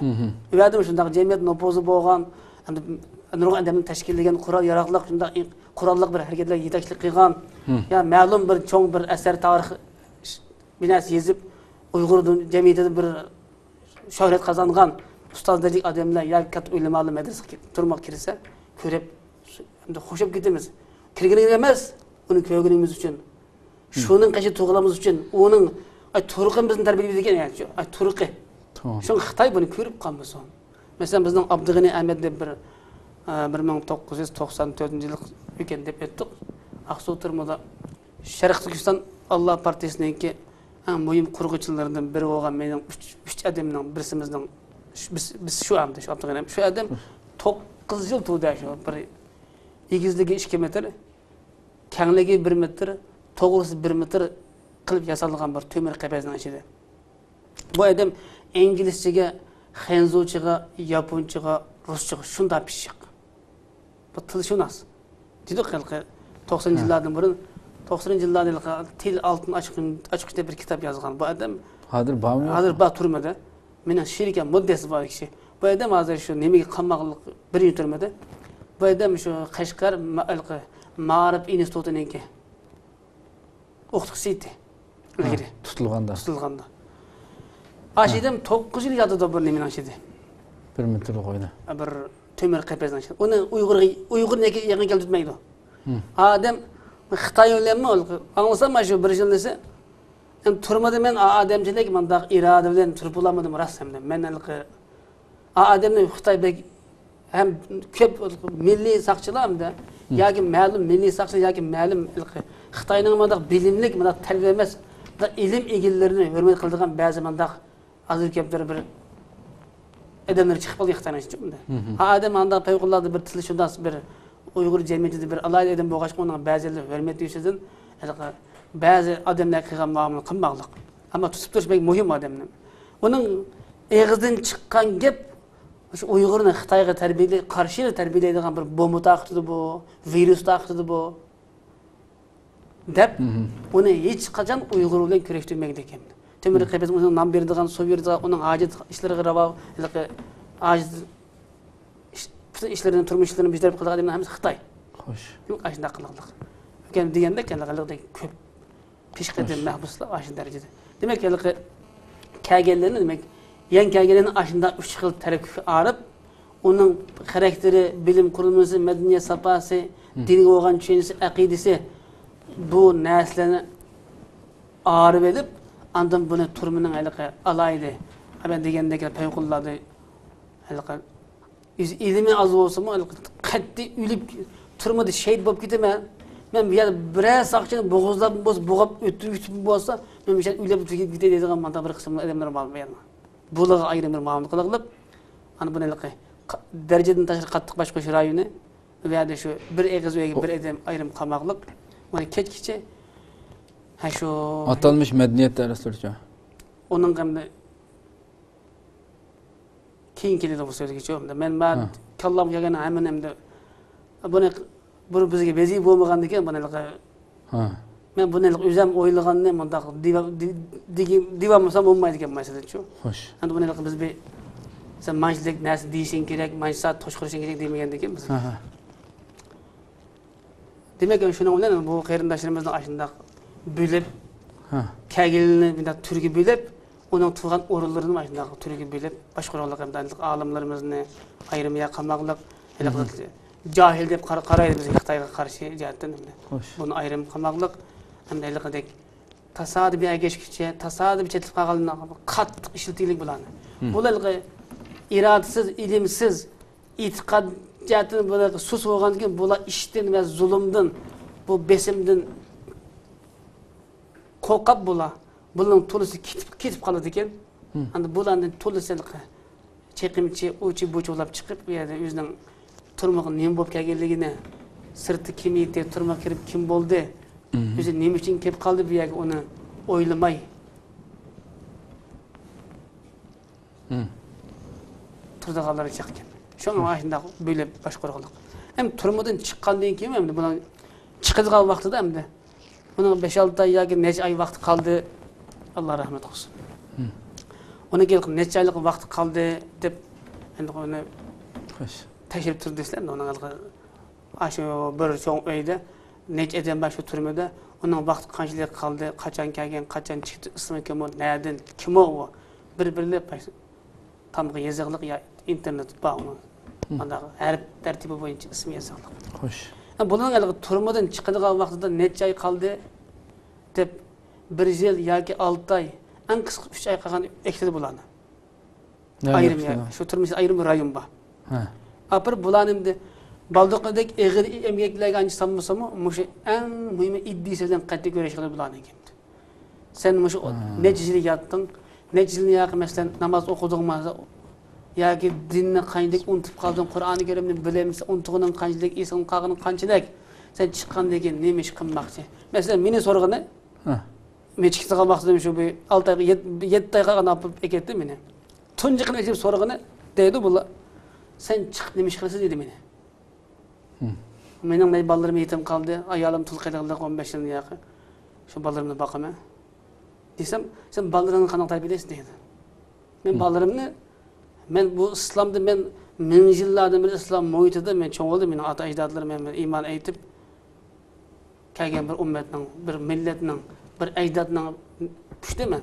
ئۇ يەردىمۇ شۇنداق جەمئىيەت نوپۇزى بولغان، ئەمدى نۇرغۇن ئادەمنى تەشكىللىگەن، قورال ياراغلىق، شۇنداق قوراللىق بىر ھەرىكەتلەرگە يېتەكچىلىك قىلغان، يا مەلۇم بىر چوڭ بىر ئەسەر، تارىخ بىناسى يېزىپ، ئۇيغۇر دۇن-، جەمئىيىتىدە بىر شۆھرەت قازانغان ئۇستاز دەرىجىلىك ئادەملەر ياكى كاتتا ئۆلىمالار مەدرىسىگە كىر-، تۈرمىگە كىرسە، كۆرۈپ، ئەمدى خۇشياپ كېتىمىز. كىرگىنىمىز ئەمەس، ئۇنى كۆرگىنىمىز ئۈچۈن. شۇنىڭ قېشىدا تۇرغىنىمىز ئۈچۈن، ئۇنىڭ، ئاي، تۇرقى بىزنى تەربىيەلەيدىكەن، يەنى، ئاي، تۇرقى. شۇڭا خىتاي بۇنى كۆرۈپ قالمىسۇن. مەسىلەن، بىزنىڭ ئابدۇغېنى ئەمەت دەپ بىر، ئە، بىر مىڭ توققۇز يۈز توقسان تۆتىنچى يىلى ئىكەن دەپ ئۆتتۇق. ئاقسۇ تۈرمىدە شەرقىي تۈركىستان ئاللا پارتىيىسىنىڭكى ئەڭ مۇھىم قۇرغۇچىلىرىدىن بىرى بولغان مېنىڭ ئۈچ، ئۈچ ئادەمنىڭ بىرسىمىزنىڭ، بىز، بىز شۇ ئەمدى، شۇ ئابدۇغېنى، شۇ ئادەم توققۇز يىل تۇردى شۇ بىر ئېگىزلىكى ئىككى مېتىر، كەڭلىكى بىر مېتىر، توغرىسى بىر مېتىر قىلىپ ياسالغان بىر تۆمۈر قەپەسنىڭ ئىچىدە. بۇ ئادەم ئىنگلىزچىگە، خەنزۇچىغا، ياپونچىغا، رۇسچىغا شۇنداق پىششىق. بۇ تىلشۇناس. دېدۇق ھېلىقى توقسان يىللاردىن بۇرۇن، توقسىنىنچى يىللاردا تىل ئالتۇن ئاچقۇچ دەپ بىر كىتاب يازغان بۇ ئادەم. ھازىر بارمۇ؟ ھازىر بار تۈرمىدە. مېنىڭ شېرىكەم مۇددىسى بار كىشى. بۇ ئادەم ھازىر شۇ نېمىگە قاماقلىق، بىر يىل تۈرمىدە. بۇ ئادەم شۇ قەشقەر ما-، ھېلىقى مائارىپ ئىنستىتۇتىنىڭكى ئوقۇتقۇچىسى ئىدى. ئىلگىرى. ھە، تۇتۇلغاندا. تۇتۇلغاندا. ئاشۇ ئادەم توققۇز يىل ياتىدۇ بىر نېمىنىڭ ئىچىدە. بىر مىلتىقلىق ئۆيدە. بىر تۆمۈر قەپەسنىڭ ئىچىدە. ئۇنى ئۇيغۇرغا، ئۇيغۇرنى يېقىنغا كەلتۈرمەيدۇ. ھە. ئادەم خىتاي بىلەنمۇ ئاڭلىسام، مانا شۇ بىر يىل دېسە، ئەمدى تۈرمىدە مەن ئادەمچىلىك، مۇنداق ئىرادە بىلەن تۇرۇپ بولالمىدىم، راست ئەمدى. مەن ھېلىقى ئادەمنى خىتاي بەك ھەم كۆپ مىللىي ساقچىلار ئەمدى، ياكى مەلۇم مىللىي ساقچىلار، ياكى مەلۇم خىتاينىڭ مۇنداق بىلىملىك، مۇنداق تەربىيە ئەمەس، مۇنداق ئىلىم ئىگىلىرىنى ھۆرمەت قىلىدىغان بەزى مۇنداق ئازدۇر كۆپتۇر بىر ئادەملەر چىقىپ قالدى خىتاينىڭ ئىچىدە. ھە، ئادەم ئانداق پەۋقۇلئاددە بىر تىلشۇناس، بىر ئۇيغۇر جەمئىيىتىدە بىر ئالاھىدە ئادەم بولغاچقا، ئۇنىڭ بەزىلەر ھۆرمەت دېيىشىدىن ھېلىقى بەزى ئادەملەر قىلغان مۇئامىلە قىلماقلىق. ئەمما تۇتۇپ تۇرۇش بەك مۇھىم ئادەمنى. ئۇنىڭ ئېغىزىدىن چىققان گەپ، شۇ ئۇيغۇرنى خىتايغا تەربىيەلەي-، قارشى تەربىيەلەيدىغان بىر بومبا تارقىتىدۇ بۇ، ۋىرۇس تارقىتىدۇ بۇ، دەپ، ئۇنى ھېچقاچان ئۇيغۇر بىلەن كۈرەشتۈرمەيدىكەن. تۆمۈر قەپەس ئۇنىڭ نام بېرىدىغان، سۇ بېرىدىغان، ئۇنىڭ ھاجەت ئىشلىرىغا راۋا، ھېلىقى ھاجەت ئىش-، پۈتۈن ئىشلىرىنى، تۇرمۇش ئىشلىرىنى بىر تەرەپ قىلىدىغان ئادەملەر ھەممىسى خىتاي. خوش. دېمەك، ئاشۇنداق قىلىقلىق. ئۆكەم دېگەندەك، ھېلىقى كۆپ پېشقەدەم مەھبۇسلار ئاشۇ دەرىجىدە. دېمەك، ھېلىقى كەلگەنلەرنى، دېمەك، يەنە كەلگەنلەرنى ئاشۇنداق ئۈچ خىل تەرەپكە ئايرىپ، ئۇنىڭ خاراكتېرى، بىلىم قۇرۇلمىسى، مەدەنىيەت ساپاسى، دىنىگە بولغان چۈشەنچىسى، ئەقىدىسى، بۇ نەرسىلەرنى ئايرىۋېلىپ، ئاندىن بۇنى تۈرمىنىڭ ھېلىقى ئالاھىدە، مەن دېگەندەك پەۋقۇلئاددە ھېلىقى ئۆزى ئىلمى ئاز بولسىمۇ، قەتئىي ئۆلۈپ، تۈرمىدە شېھىت بولۇپ كېتىمەن. مەن بۇ يەردە بىرەر ساقچىنى بوغۇزلاپ بولسا، بوغاپ ئۆتۈپ بولسا، مەن مۇشۇ يەردە ئۆلۈپ كېتەي دەيدىغان مانا بىر قىسىم ئادەملەر بار بۇ يەردە. بۇلارغا ئايرىم بىر مۇئامىلە قىلىپ، ئانا بۇنى ھېلىقى قا-، دەرىجىدىن تاشقىرى قاتتىق باشقۇرۇش رايونى، ئۇ يەردە شۇ بىر ئېغىز ئۆيگە بىر ئادەم ئايرىم قاماقلىق. مانا كەچكىچە، ھە، شۇ ئاتالمىش مەدەنىيەت دەرسلىرىچۇ؟ ئۇنىڭ ئەمدى كېيىن كېلىدۇ بۇ سۆزگىچۇ. مەن ما كاللامغا كەلگەن ھەممىنى ئەمدى بۇنى، بۇ بىزگە ۋەزىپە بولمىغاندىكىن، بۇنى ھېلىقى مەن بۇنى ھېلىقى ئۆزۈم ئويلىغاننى مۇنداق دېۋا-، دې-، دېگى-، دېۋالمىسام بولمايدىكەن مەسىلىچۇ. خوش. ئەمدى بۇنى ھېلىقى بىز بىر، سەن مانچىلىك نەرسە دېيىشىڭ كېرەك، مانچە سائەت توشقۇرۇشۇڭ كېرەك دېمىگەندىكىن بىز. دېمەك، شۇنىڭ بىلەن بۇ قېرىنداشلىرىمىزنى ئاشۇنداق بۆلۈپ، ھە، كەلگىنىنى مۇنداق تۈرگە بۆلۈپ، ئۇنىڭ تۇغان ئورۇنلىرىنى ئاشۇنداق تۈرگە بۆلۈپ باشقۇرغانلىق، ھەمدە ئارىلىق ئالىملىرىمىزنى ئايرىم يەرگە قاماقلىق، ھېلىقى جاھىل دەپ قارا-، قارايدۇ بىز خىتايغا قارشى جەھەتتىن. خوش. بۇنى ئايرىم قاماقلىق، ھەمدە ھېلىقىدەك تاسادىپىي ئەگەشكۈچە، تاسادىپىي چېتىلىپ قالغانلىقىنى قاتتىق ئىشلىتىلىك بۇلارنى. بۇلارغا ئىرادىسىز، ئىلىمسىز، ئېتىقاد جەھەتتىن بۇلار سۇس بولغاندىن كېيىن، بۇلار ئىشتىن ۋە زۇلۇمدىن، بۇ بېسىمدىن قورقۇپ بۇلار، بۇلارنىڭ تولىسى كېتىپ، كېتىپ قالىدىكەن. ئەمدى بۇلارنىڭ تولىسى چېقىمچى، ئۇچى بۇچى بولاپ چىقىپ، ئۇ يەردە ئۆزىنىڭ تۈرمىگە نېمە بولۇپ كەلگەنلىكىنى، سىرتتا كىم ئىدى، تۈرمىگە كىرىپ كىم بولدى، ئۆزى نېمە ئۈچۈن كېلىپ قالدى بۇ يەرگە، ئۇنى ئويلىماي تۇرىدىغانلار جىق ئىكەن. شۇڭا مانا شۇنداق بۆلۈپ باشقۇرغانلىق. ئەمدى تۈرمىدىن چىققاندىن كېيىن، ئەمدى بۇنىڭ چىقىدىغان ۋاقتىدا ئەمدى بۇنىڭ بەش-ئالتە ئاي ياكى نەچچە ئاي ۋاقتى قالدى. ئاللا رەھمەت قىلسۇن. ئۇنىڭ كېيىن نەچچە ئايلىق ۋاقتى قالدى دەپ، ئەمدى ئۇنى تەكشۈرۈپ تۇردى دېسىلە، ئەمدى ئۇنىڭ ھېلىقى ئاشۇ بىر چوڭ ئۆيدە نەچچە ئادەم بار شۇ تۈرمىدە. ئۇنىڭ ۋاقتى قانچىلىك قالدى، قاچان كەلگەن، قاچان چىقتى، ئىسمى كىم ئۇ، نەدىن، كىم ئۇ، بىر-بىرلەپ تامغا يېزىقلىق يا ئىنتېرنېت بار ئۇنىڭ. مم. ئانداق ھەرپ تەرتىپى بويىچە ئىسمى يېزىقلىق. خوش. ھە، بۇنىڭ ھېلىقى تۈرمىدىن چىقىدىغان ۋاقتىدا نەچچە ئاي قالدى دەپ، بىر يىل ياكى ئالتە ئاي، ئەڭ قىسقا ئۈچ ئاي قالغان ئەكېتىدۇ بۇلارنى. ئايرىم يەر، شۇ تۈرمىدىن ئايرىم رايون بار. ھە. ئاپىرىپ بۇلارنى ئەمدى بالدۇقىدەك ئېغىر ئەمگەكلەرگە ئانچە سالمىسىمۇ، مۇشۇ ئەڭ مۇھىمى ئىدىيە سۆزلەرنى قەتئىي كۆرۈش قىلىدۇ بۇلارنىڭكى. سەن مۇشۇ نەچچە يىل ياتتىڭ، نەچچە يىل ياقى مەسىلەن ناماز ئوقۇدۇڭما ياكى دىننى قانداق ئۇنتۇپ قالدىڭ، قۇرئانى كەرىمنى بىلەمسەن، ئۇنتۇغىنىڭ قانچىلىك، ئېسىڭدىن قالغىنىڭ قانچىلىك، سەن چىققاندىن كېيىن نېمە ئىش قىلماقچى؟ مەسىلەن مېنى سورىغىنى، ھە. مەن چىقىپ قالغان ۋاقتىدا شۇ بىر ئالتە ئاي، يەت-، يەتتە ئاي قالغان ئاپىرىپ ئەكەتتى مېنى. تۇنجى قېتىم ئېچىپ سورىغىنى دەيدۇ بۇلار، سەن چىقىپ نېمە ئىش قىلىسەن دېدى مېنى. ھىم. مېنىڭ مەي بالىلىرىم يېتىم قالدى، ئايالىم تۇل قېلىقلىق ئون بەش يىلدىن ياقى. شۇ بالىلىرىمنى باقىمەن. دېسەم، سەن بالىلىرىڭنى قانداق تەربىيەلەيسەن دەيدۇ. مەن بالىلىرىمنى، مەن بۇ ئىسلامدا مەن مىڭ يىللاردىن بېرى ئىسلام مۇھىتىدا مەن چوڭ بولدۇم. مېنىڭ ئاتا ئەجدادلىرىم مەن ئىمان ئېيتىپ كەلگەن بىر ئۈممەتنىڭ، بىر مىللەتنىڭ، بىر ئەجدادنىڭ پۇشتى مەن.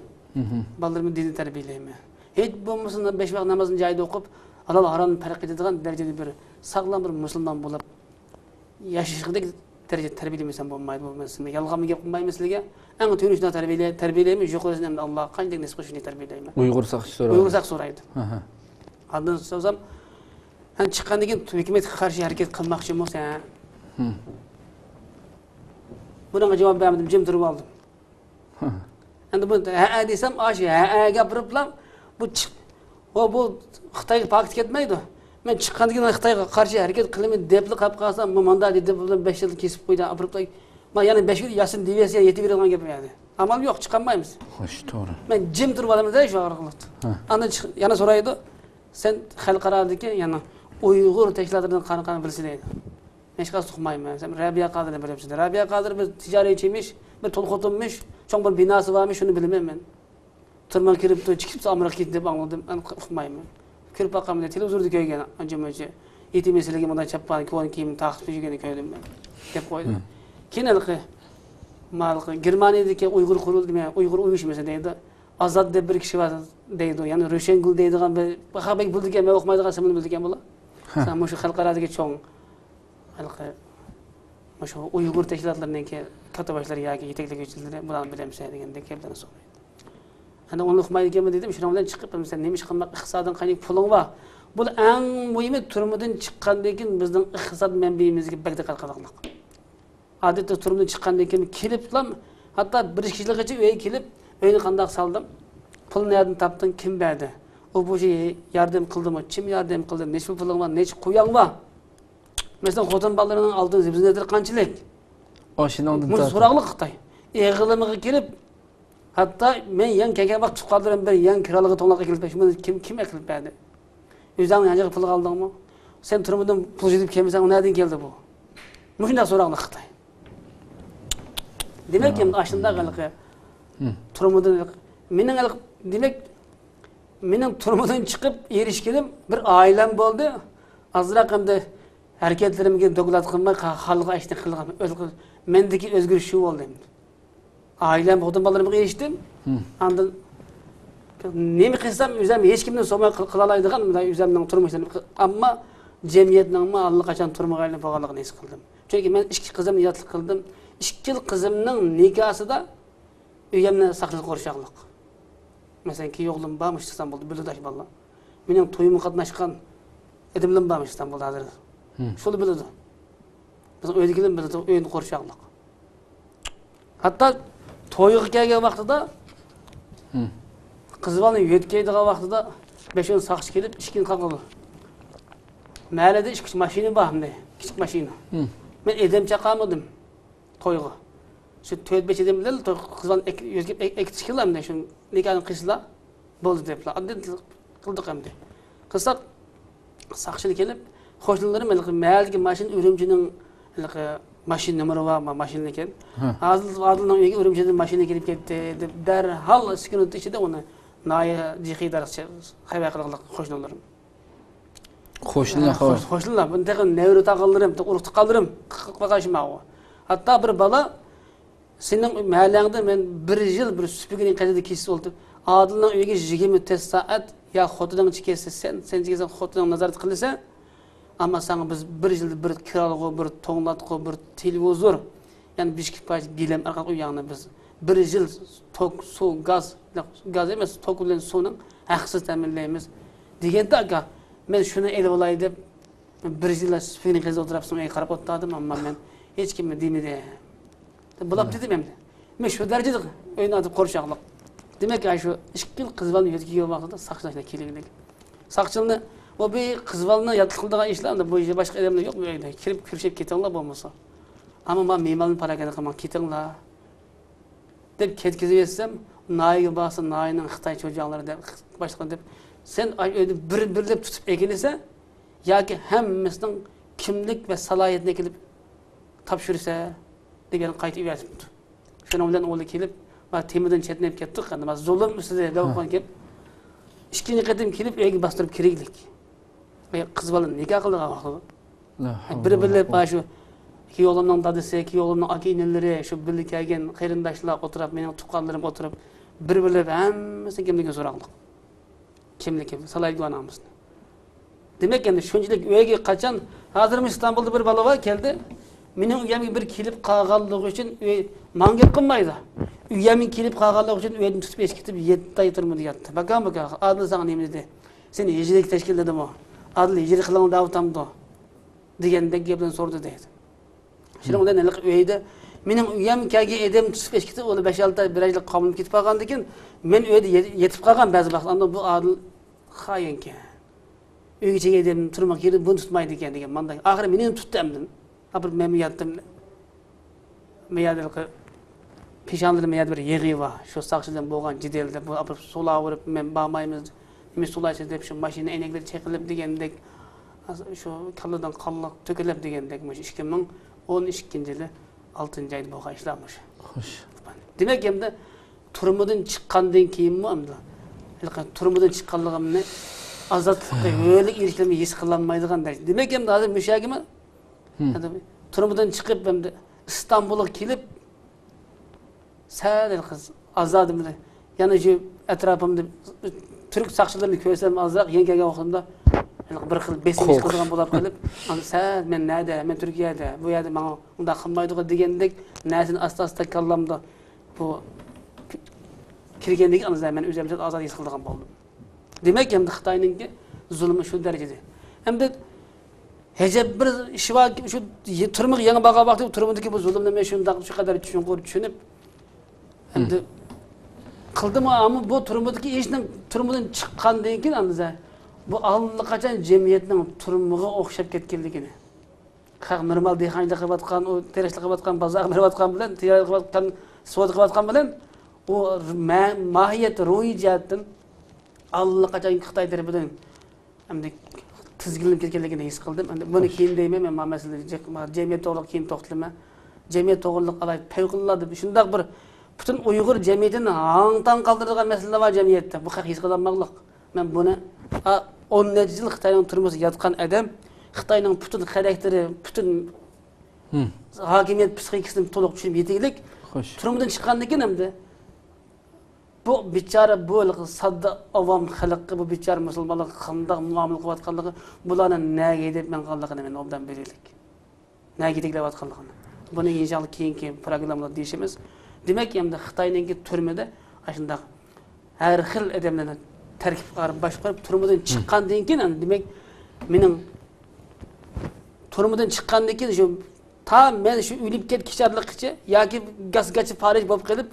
بالىلىرىمنى دىنىي تەربىيەلەيمەن. ھېچ بولمىسا بەش ۋاق نامازنى جايىدا ئوقۇپ، ھالال ھارامنى پەرق ئېتىدىغان دەرىجىدە بىر ساغلام بىر مۇسۇلمان بولۇپ ياشىشىدەك دەرىجىدە تەربىيەلىمىسەم بولمايدۇ. بۇ مەن سىزگە يالغانمۇ گەپ قىلمايمەن سىزگە. ئەڭ تۆۋەن شۇنداق تەربىيەلەي-، تەربىيەلەيمەن، يۇقىرىسىنى ئەمدى ئاللا قانچىلىك نېسىپ قىلسا شۇنى تەربىيەلەيمەن. ئۇيغۇر ساقچى سورايدۇ. ئۇيغۇر ساقچى سورايدۇ. ئاندىن سورىسام، سەن چىققاندىن كېيىن ھۆكۈمەتكە قارشى ھەرىكەت قىلماقچىمۇ سەن؟ بۇنىڭغا جاۋاب بەرمىدىم، جىم تۇرۇپ ئالدىم. ئەمدى بۇ ھەئە دېسەم، ئاشۇ ھەئەگە ئاپىرىپلا بۇ چىق-، ئۇ بۇ خىتايغا پاكىت كەتمەيدۇ. مەن چىققاندىن كېيىن خىتايغا قارشى ھەرىكەت قىلىمەن دەپلا قاپ قالسام، بۇ مانداق دېدى، بۇ بىلەن بەش يىلدا كېسىپ قويدى، ئاپىرىپلا. ما يەنە بەش يىل ياسىن دېۋىيەسىيە يېتىۋېرىدىغان گەپ يەنى. ئامال يوق، چىقالمايمىز. خوش، توغرا. مەن جىم تۇرۇپ ئالىمەن-دە شۇ ئارقىلىق. ئاندىن چىق-، يەنە سورايدۇ، سەن خەلقئارادىكى يەنە ئۇيغۇر تەشكىلاتلىرىدىن قانداق بىلىسەن دەيدۇ. ھېچقايسى ئۇقمايمەن. سەن رەبىيە قادىرنى بىلەمسەن؟ رەبىيە قادىر بىر تىجارەتچىمىش، بىر تول خوتۇنمىش، چوڭ بىر بىناسى بارمىش، شۇنى بىلىمەن مەن. تۈرمىگە كىرىپتۇ، چىقىپتۇ ئامېرىكىغا كېتىپ دەپ ئاڭلىدىم. مەن ئۇقمايمەن. كۆرۈپ باققان مەن تېلېۋىزوردا كۆرگەن، ئانچە مۇنچە. يېتىم يېسىلىگە مۇنداق چاپقان، كونا كىيىم تاقىپ يۈرگىنى كۆردۈم مەن. دەپ قويدۇم. كېيىن ھېلىقى، ما ھېلىقى گېرمانىيەدىكى ئۇيغۇر قۇرۇلتىيى، ئۇيغۇر ئۇيۇشمىسى دەيدۇ. ئازاد دەپ بىر كىشى بار دەيدۇ. يەنى روشەنگۈل دەيدىغان بىر، بەك بىلىدىكەن، مەن ئۇقمايدىغان ئىسىمنى بىلىدىكەن بۇلار. سەن مۇشۇ خەلقئارادىكى چوڭ ھېلىقى مۇشۇ ئۇيغۇر تەشكىلاتلىرىنىڭكى كاتتىباشلىرى ياكى يېتەكلىگۈچىلىرى بۇلارنى بىلەمسەن دېگەندەك گەپلەرنى سورايدۇ. ئەنە ئۇنى ئۇقمايدىكەنمەن دېدىم، شۇنىڭ بىلەن چىقىپ، سەن نېمە ئىش قىلماق، ئىقتىسادىڭ قانداق، پۇلۇڭ بار. بۇ ئەڭ مۇھىمى تۈرمىدىن چىققاندىن كېيىن بىزنىڭ ئىقتىساد مەنبىيىمىزگە بەك دىققەت قىلىدىغانلىق. ئادەتتە تۈرمىدىن چىققاندىن كېيىن كېلىپلا، ھەتتا بىر ئىككى يىلغىچە ئۆيگە كېلىپ، ئۆينى قانداق سالدىم، پۇلنى نەدىن تاپتىڭ، كىم بەردى، ئۇ بۇ ياردەم قىلدىمۇ، كىم ياردەم قىلدى، نېچە پۇلۇڭ بار، نېچە قويۇڭ بار. مەسىلەن، خوتۇن بالىلىرىنىڭ ئالتۇن زىبزىنەتلىرى قانچىلىك؟ ئاشۇنىڭدىن مۇشۇ تارتىپ. سوراقلىق خىتاي. ئېغىلىمىغا كېلىپ، ھەتتا مەن يەڭ كەلگەن ۋاقىت تۇغقانلىرىم بىر يەڭ كىرالىغا توڭلاپ ئەكېلىپ، شۇنى كىم، كىم ئەكېلىپ بەردى؟ ئۆزۈڭنىڭ يانچىغا پۇلغا ئالدىڭمۇ؟ سەن تۈرمىدىن پۇل يىغىپ كەلمىسەڭ، ئۇ نەدىن كەلدى بۇ؟ مۇشۇنداق سوراقلىق خىتاي. دېمەك، ئەمدى ئاشۇنداق ھېلىقى تۈرمىدىن، مېنىڭ ھېلىقى، دېمەك، مېنىڭ تۈرمىدىن چىقىپ ئېرىشكىنىم بىر ئائىلەم بولدى. ئازراق ئەمدى ھەرىكەتلىرىمگە دوكلات قىلماي، خا-، خالىغان ئىشنى قىلغان، ئۆز-، مەندىكى ئۆزگىرىش شۇ بولدى ئەمدى. ئائىلەم، خوتۇن بالىلىرىمغا ئېرىشتىم. ئاندىن نېمە قىلسام، ئۆزۈم ھېچكىمدىن سورىماي قىل-، قىلالايدىغان، مۇنداق ئۆزۈمنىڭ تۇرمۇشىنى قىل-، ئەمما جەمئىيەتنىڭمۇ ئاللىقاچان تۈرمىگە ئايلىنىپ بولغانلىقىنى ھېس قىلدىم. چۈنكى مەن ئىككى قىزىمنى ياتلىق قىلدىم. ئىككىلا قىزىمنىڭ نىكاھسىدا ئۆيۈمنى ساقچىلار قورشاقلىق. مەسىلەن، كېيىن ئوغلۇم بار، مۇشۇ ئىستانبۇلدا بىلىدۇ ئاشۇ بالىلار. مېنىڭ تويۇمغا قاتناشقان ئادەملىرىم بار مۇشۇ ئىستانبۇلدا ھازىر. شۇلار بىلىدۇ. بىزنىڭ ئۆيدىكىلەر بىلىدۇ، ئۆينى قورشاقلىق. ھەتتا تويغا كەلگەن ۋاقتىدا، قىز بالىنى يۆتكەيدىغان ۋاقتىدا بەش-ئون ساقچى كېلىپ، ئىشىكنى قاقىدۇ. مەھەللىدە ئىككى ماشىنا بار، مۇنداق كىچىك ماشىنا. مەن ئادەم چاقىرمىدىم تويغا. شۇ تۆت-بەش ئادەم بىلەن توي، قىز بالىنى ئەك-، يۆتكەپ ئەك-، ئەكېتىشكىلا، مۇنداق شۇ نىكاھنى قىلسىلا بولدى دەپلا. ئاندىن قىلدۇق ئەمدى. قىلساق، ساقچىلار كېلىپ، قوشنىلىرىم ھېلىقى مەھەللىدىكى ماشىنا ئۈرۈمچىنىڭ ھېلىقى ماشىنا نومۇرى بار، ما-، ماشىنا ئىكەن. ھە. ئادىل، ئادىلنىڭ ئۆيىگە ئۈرۈمچىدىن ماشىنا كېلىپ كەتتى دەپ، دەرھال سېكۇنت ئىچىدە ئۇنى ناھىيە جىخىدارغا خەۋەر قىلغانلىق قوشنىلىرىم. قوشنىلار، ھە، خەۋەر. قوش-، قوشنىلار، بۇنى تېخى نەۋرە تاغىلىرىم، ئۇرۇق تۇغقانلىرىم قىلىپ قالغان ئىش ماۋۇ. ھەتتا بىر بالا سېنىڭ مەھەللەڭدە مەن بىر يىل بىر سۈپۈرگىنىڭ قەدىدە كېچىسى ئولتۇرۇپ، ئادىلنىڭ ئۆيىگە يىگىرمە تۆت سائەت، يا خوتۇنۇڭچە كەلسە سەن، سەنچە كەلسە خوتۇنۇڭ نازارەت قىلىسەن. ئەمما ساڭا بىز بىر يىلدا بىر كىرالغۇ، بىر توڭلاتقۇ، بىر تېلېۋىزور، يەنە بىر ئىككى پارچە گىلەم ئارقىلىق ئۆيۈڭنى بىز بىر يىل توك، سۇ، گاز، گاز ئەمەس، توك بىلەن سۇنىڭ ھەقسىز تەمىنلەيمىز دېگەندە، ئاكا، مەن شۇنى ئېلىۋالاي دەپ، بىر يىل سۈپۈرگىنىڭ قېشىدا ئولتۇرۇپ، سېنىڭ ئۆيگە قاراپ ئولتۇردۇم، ئەمما مەن ھېچكىمگە دېمىدىم. بولاپ دېدىم ئەمدى. مەن شۇ دەرىجىدە ئۆينى ئادەم قورشاقلىق. دېمەك، ئاشۇ ئىككى يىل قىز بالىنى يۆتكىگەن ۋاقتىدا ساقچىلار كېلىۋالدى. ساقچىلارنى، ئۇ بىر قىز بالىنى ياتلىق قىلىدىغان ئىشلار، بۇ يەردە باشقا ئادەملەر يوقمۇ ئۆيدە؟ كىرىپ كۆرۈشۈپ كېتىڭلار بولمىسا. ئەمما مانا مېھماننى پاراكەندە قىلماڭ، كېتىڭلار. دەپ كەتكۈزۈۋەتسەم، ناھىيەگە بارسا، ناھىيەنىڭ خىتاي چوجاڭلىرى دەپ، باشلىقى دەپ، سەن ئۆينى بىر-بىرلەپ تۇتۇپ ئەكېلىسەن ياكى ھەممىسىنىڭ كىملىك ۋە سالاھىيىتىنى ئەكېلىپ تاپشۇرسا دېگەن قايتا ئېۋەتىپتۇ. شۇنىڭ بىلەن ئۇلار كېلىپ، ما تېمىدىن چەتنەپ كەتتۇق. ئەندى ما زۇلۇم ئۈستىدە دەۋا قىلغان گەپ. ئىككىنچى قېتىم كېلىپ ئۆيگە باستۇرۇپ كىرگۈلۈك. ئەي، قىز بالا نىكاھ قىلىدىغان ۋاقتى بۇ. بىر بىلىپ، ھە، شۇ كىيوغلۇمنىڭ دادىسى، كىيوغلۇمنىڭ ئاكا ئىنىلىرى، شۇ بىللە كەلگەن قېرىنداشلار ئولتۇرۇپ، مېنىڭ تۇغقانلىرىم ئولتۇرۇپ، بىر بىلىپ ھەممىسى كىملىكىنى سوراقلىق. كىملىكى، سالايدۇ ئانامىزنى. دېمەك، ئەمدى شۇنچىلىك ئۆيگە قاچان، ھازىرمۇ ئىستانبۇلدا بىر بالا بار، كەلدى. مېنىڭ ئۆيۈمگە بىر كېلىپ قالغانلىقى ئۈچۈن ئۆي، ماڭا گەپ قىلمايدۇ. ئۆيۈمگە كېلىپ قالغانلىقى ئۈچۈن ئۆيدىن تۇتۇپ ئېلىپ كېتىپ، يەتتە ئاي تۈرمىدە ياتتى. باكام، باكام، ئادىل ساڭا نېمە دېدى؟ سېنى ھىجرىيلىك تەشكىللىدىمۇ؟ ئادىل ھىجرىي قىلىڭ دەۋاتامدۇ؟ دېگەندەك گەپلەرنى سورىدى دەيدۇ. شۇنىڭ بىلەن ھېلىقى ئۆيدە مېنىڭ ئۆيۈم كەلگەن ئادەم تۇتۇپ ئېلىپ كېتىپ، ئۇنى بەش-ئالتە ئاي، بىر ئايلىق قامىلىپ كېتىپ قالغاندىن كېيىن، مەن ئۆيدە يېتىپ قالغان بەزى ۋاقىت، ئاندىن بۇ ئادىل خائىنكەن. ئۆيگە چېگىدىم، تۈرمىگە كىردى، بۇنى تۇتمايدىكەن دېگەن مانداق. ئاخىرى مېنى تۇتتى ئەمدى. ئاپىرىپ مەن ياتتىم. مەيەردە پېشانىدا مەيەردە بىر يىغىۋا، شۇ ساقچى بىلەن بولغان جېدەلدە بۇ ئاپىرىپ سولاۋېرىپ، مەن بارمايمىز، نېمە سولايسىز دەپ، شۇ ماشىنا ئەينەكلىرى چېقىلىپ دېگەندەك، شۇ كاللىدىن قانلىق تۆكۈلۈپ دېگەندەك، مۇشۇ ئىككى مىڭ ئون ئىككىنچى يىلى ئالتىنچى ئايدا بولغان ئىشلار مۇشۇ. خوش. دېمەك، ئەمدى تۈرمىدىن چىققاندىن كېيىنمۇ ئەمدى ھېلىقى تۈرمىدىن چىققانلىقىمنى، ئازادلىققا، ھۆرلۈككە ئېرىشكىنىمنى ھېس قىلالمايدىغان دەرىجىدە. دېمەك، ئەمدى ھازىر مۇشۇ يەرگىمۇ، ھىم. تۈرمىدىن چىقىپ، ئەمدى ئىستانبۇلغا كېلىپ، سەل ھېلىقى ئازادە بىلەن، يەنە شۇ ئەتراپىمدا تۈرك ساقچىلىرىنى كۆرسەم ئازراق، يېڭى كەلگەن ۋاقتىمدا ھېلىقى بىر خىل بېسىم ھېس قىلىدىغان بولۇپ قېلىپ، ئەمدى سەل مەن نەدە، مەن تۈركىيەدە، بۇ يەردە ماڭا ئۇنداق قىلمايدىغۇ دېگەندەك نەرسىنى ئاستا-ئاستا كاللامدا بۇ كىرگەندىكىن ئاندىن مەن ئۆزۈمنى ئازاد ھېس قىلىدىغان بولدۇم. دېمەك، ئەمدى خىتاينىڭكى زۇلۇمى شۇ دەرىجىدە. ئەمدى ئەجەب بىر ئىش باركى، شۇ تۈرمىگە يېڭى بارغان ۋاقتىدا تۈرمىدىكى بۇ زۇلۇمنى مەن شۇنداق شۇ قەدەر چوڭقۇر چۈشىنىپ، ئەمدى قىلدىمۇ، ئەمما بۇ تۈرمىدىكى ئىشنىڭ، تۈرمىدىن چىققاندىن كېيىن ئاندىن بۇ ئاللىقاچان جەمئىيەتنىڭ تۈرمىگە ئوخشاپ كەتكەنلىكىنى. خەق نورمال دېھقانچىلىق قىلىۋاتقان، ئۇ تېرىقچىلىق قىلىۋاتقان، بازارغا بېرىۋاتقان بىلەن، تىجارەت قىلىۋاتقان، سودا قىلىۋاتقان بىلەن، ئۇ مە-، ماھىيەت، روھىي جەھەتتىن ئاللىقاچان خىتاي تەرىپىدىن ئەمدى تىزگىنلىنىپ كەتكەنلىكىنى ھېس قىلدىم. ئەمدى بۇنى كېيىن دەيمەن، مەن ما مەسىلىدە جىق-، ما جەمئىيەت توغرىلىق كېيىن توختىلىمەن. جەمئىيەت توغرىلىق ئالاھىدە پەۋقۇلئاددە شۇنداق بىر پۈتۈن ئۇيغۇر جەمئىيىتىنى ھاڭ-تاڭ قالدۇرىدىغان مەسىلىلەر بار جەمئىيەتتە. بۇ خەق ھېس قىلالماقلىق. مەن بۇنى، ئا، ئون نەچچە يىل خىتاينىڭ تۈرمىسىدە ياتقان ئادەم، خىتاينىڭ پۈتۈن خاراكتېرى، پۈتۈن ھاكىمىيەت پسىخىكىسىنى تولۇق چۈشىنىپ يېتىگلىك. خوش. تۈرمىدىن چىققاندىن كېيىن ئەمدى بۇ بىچارە، بۇ ساددا ئاۋام خەلققە، بۇ بىچارە مۇسۇلمانلارغا قانداق مۇئامىلە قىلىۋاتقانلىقى، بۇلارنى نەگە ھەيدەپ ماڭغانلىقىنى مەن ئوبدان بىلىلىك. نەگە يېتەكلەۋاتقانلىقىنى. بۇنى ئىنشاللا كېيىنكى پروگراممىلاردا دېيىشىمىز. دېمەك، ئەمدى خىتاينىڭكى تۈرمىدە ئاشۇنداق ھەر خىل ئادەملەرنى تەركىب قىلىپ باشقۇرۇپ، تۈرمىدىن چىققاندىن كېيىن، ئەمدى دېمەك، مېنىڭ تۈرمىدىن چىققاندىن كېيىن شۇ تا مەن شۇ ئۆلۈپ كەتكۈچە ياكى گاس-گاچا پارىژ بولۇپ قېلىپ،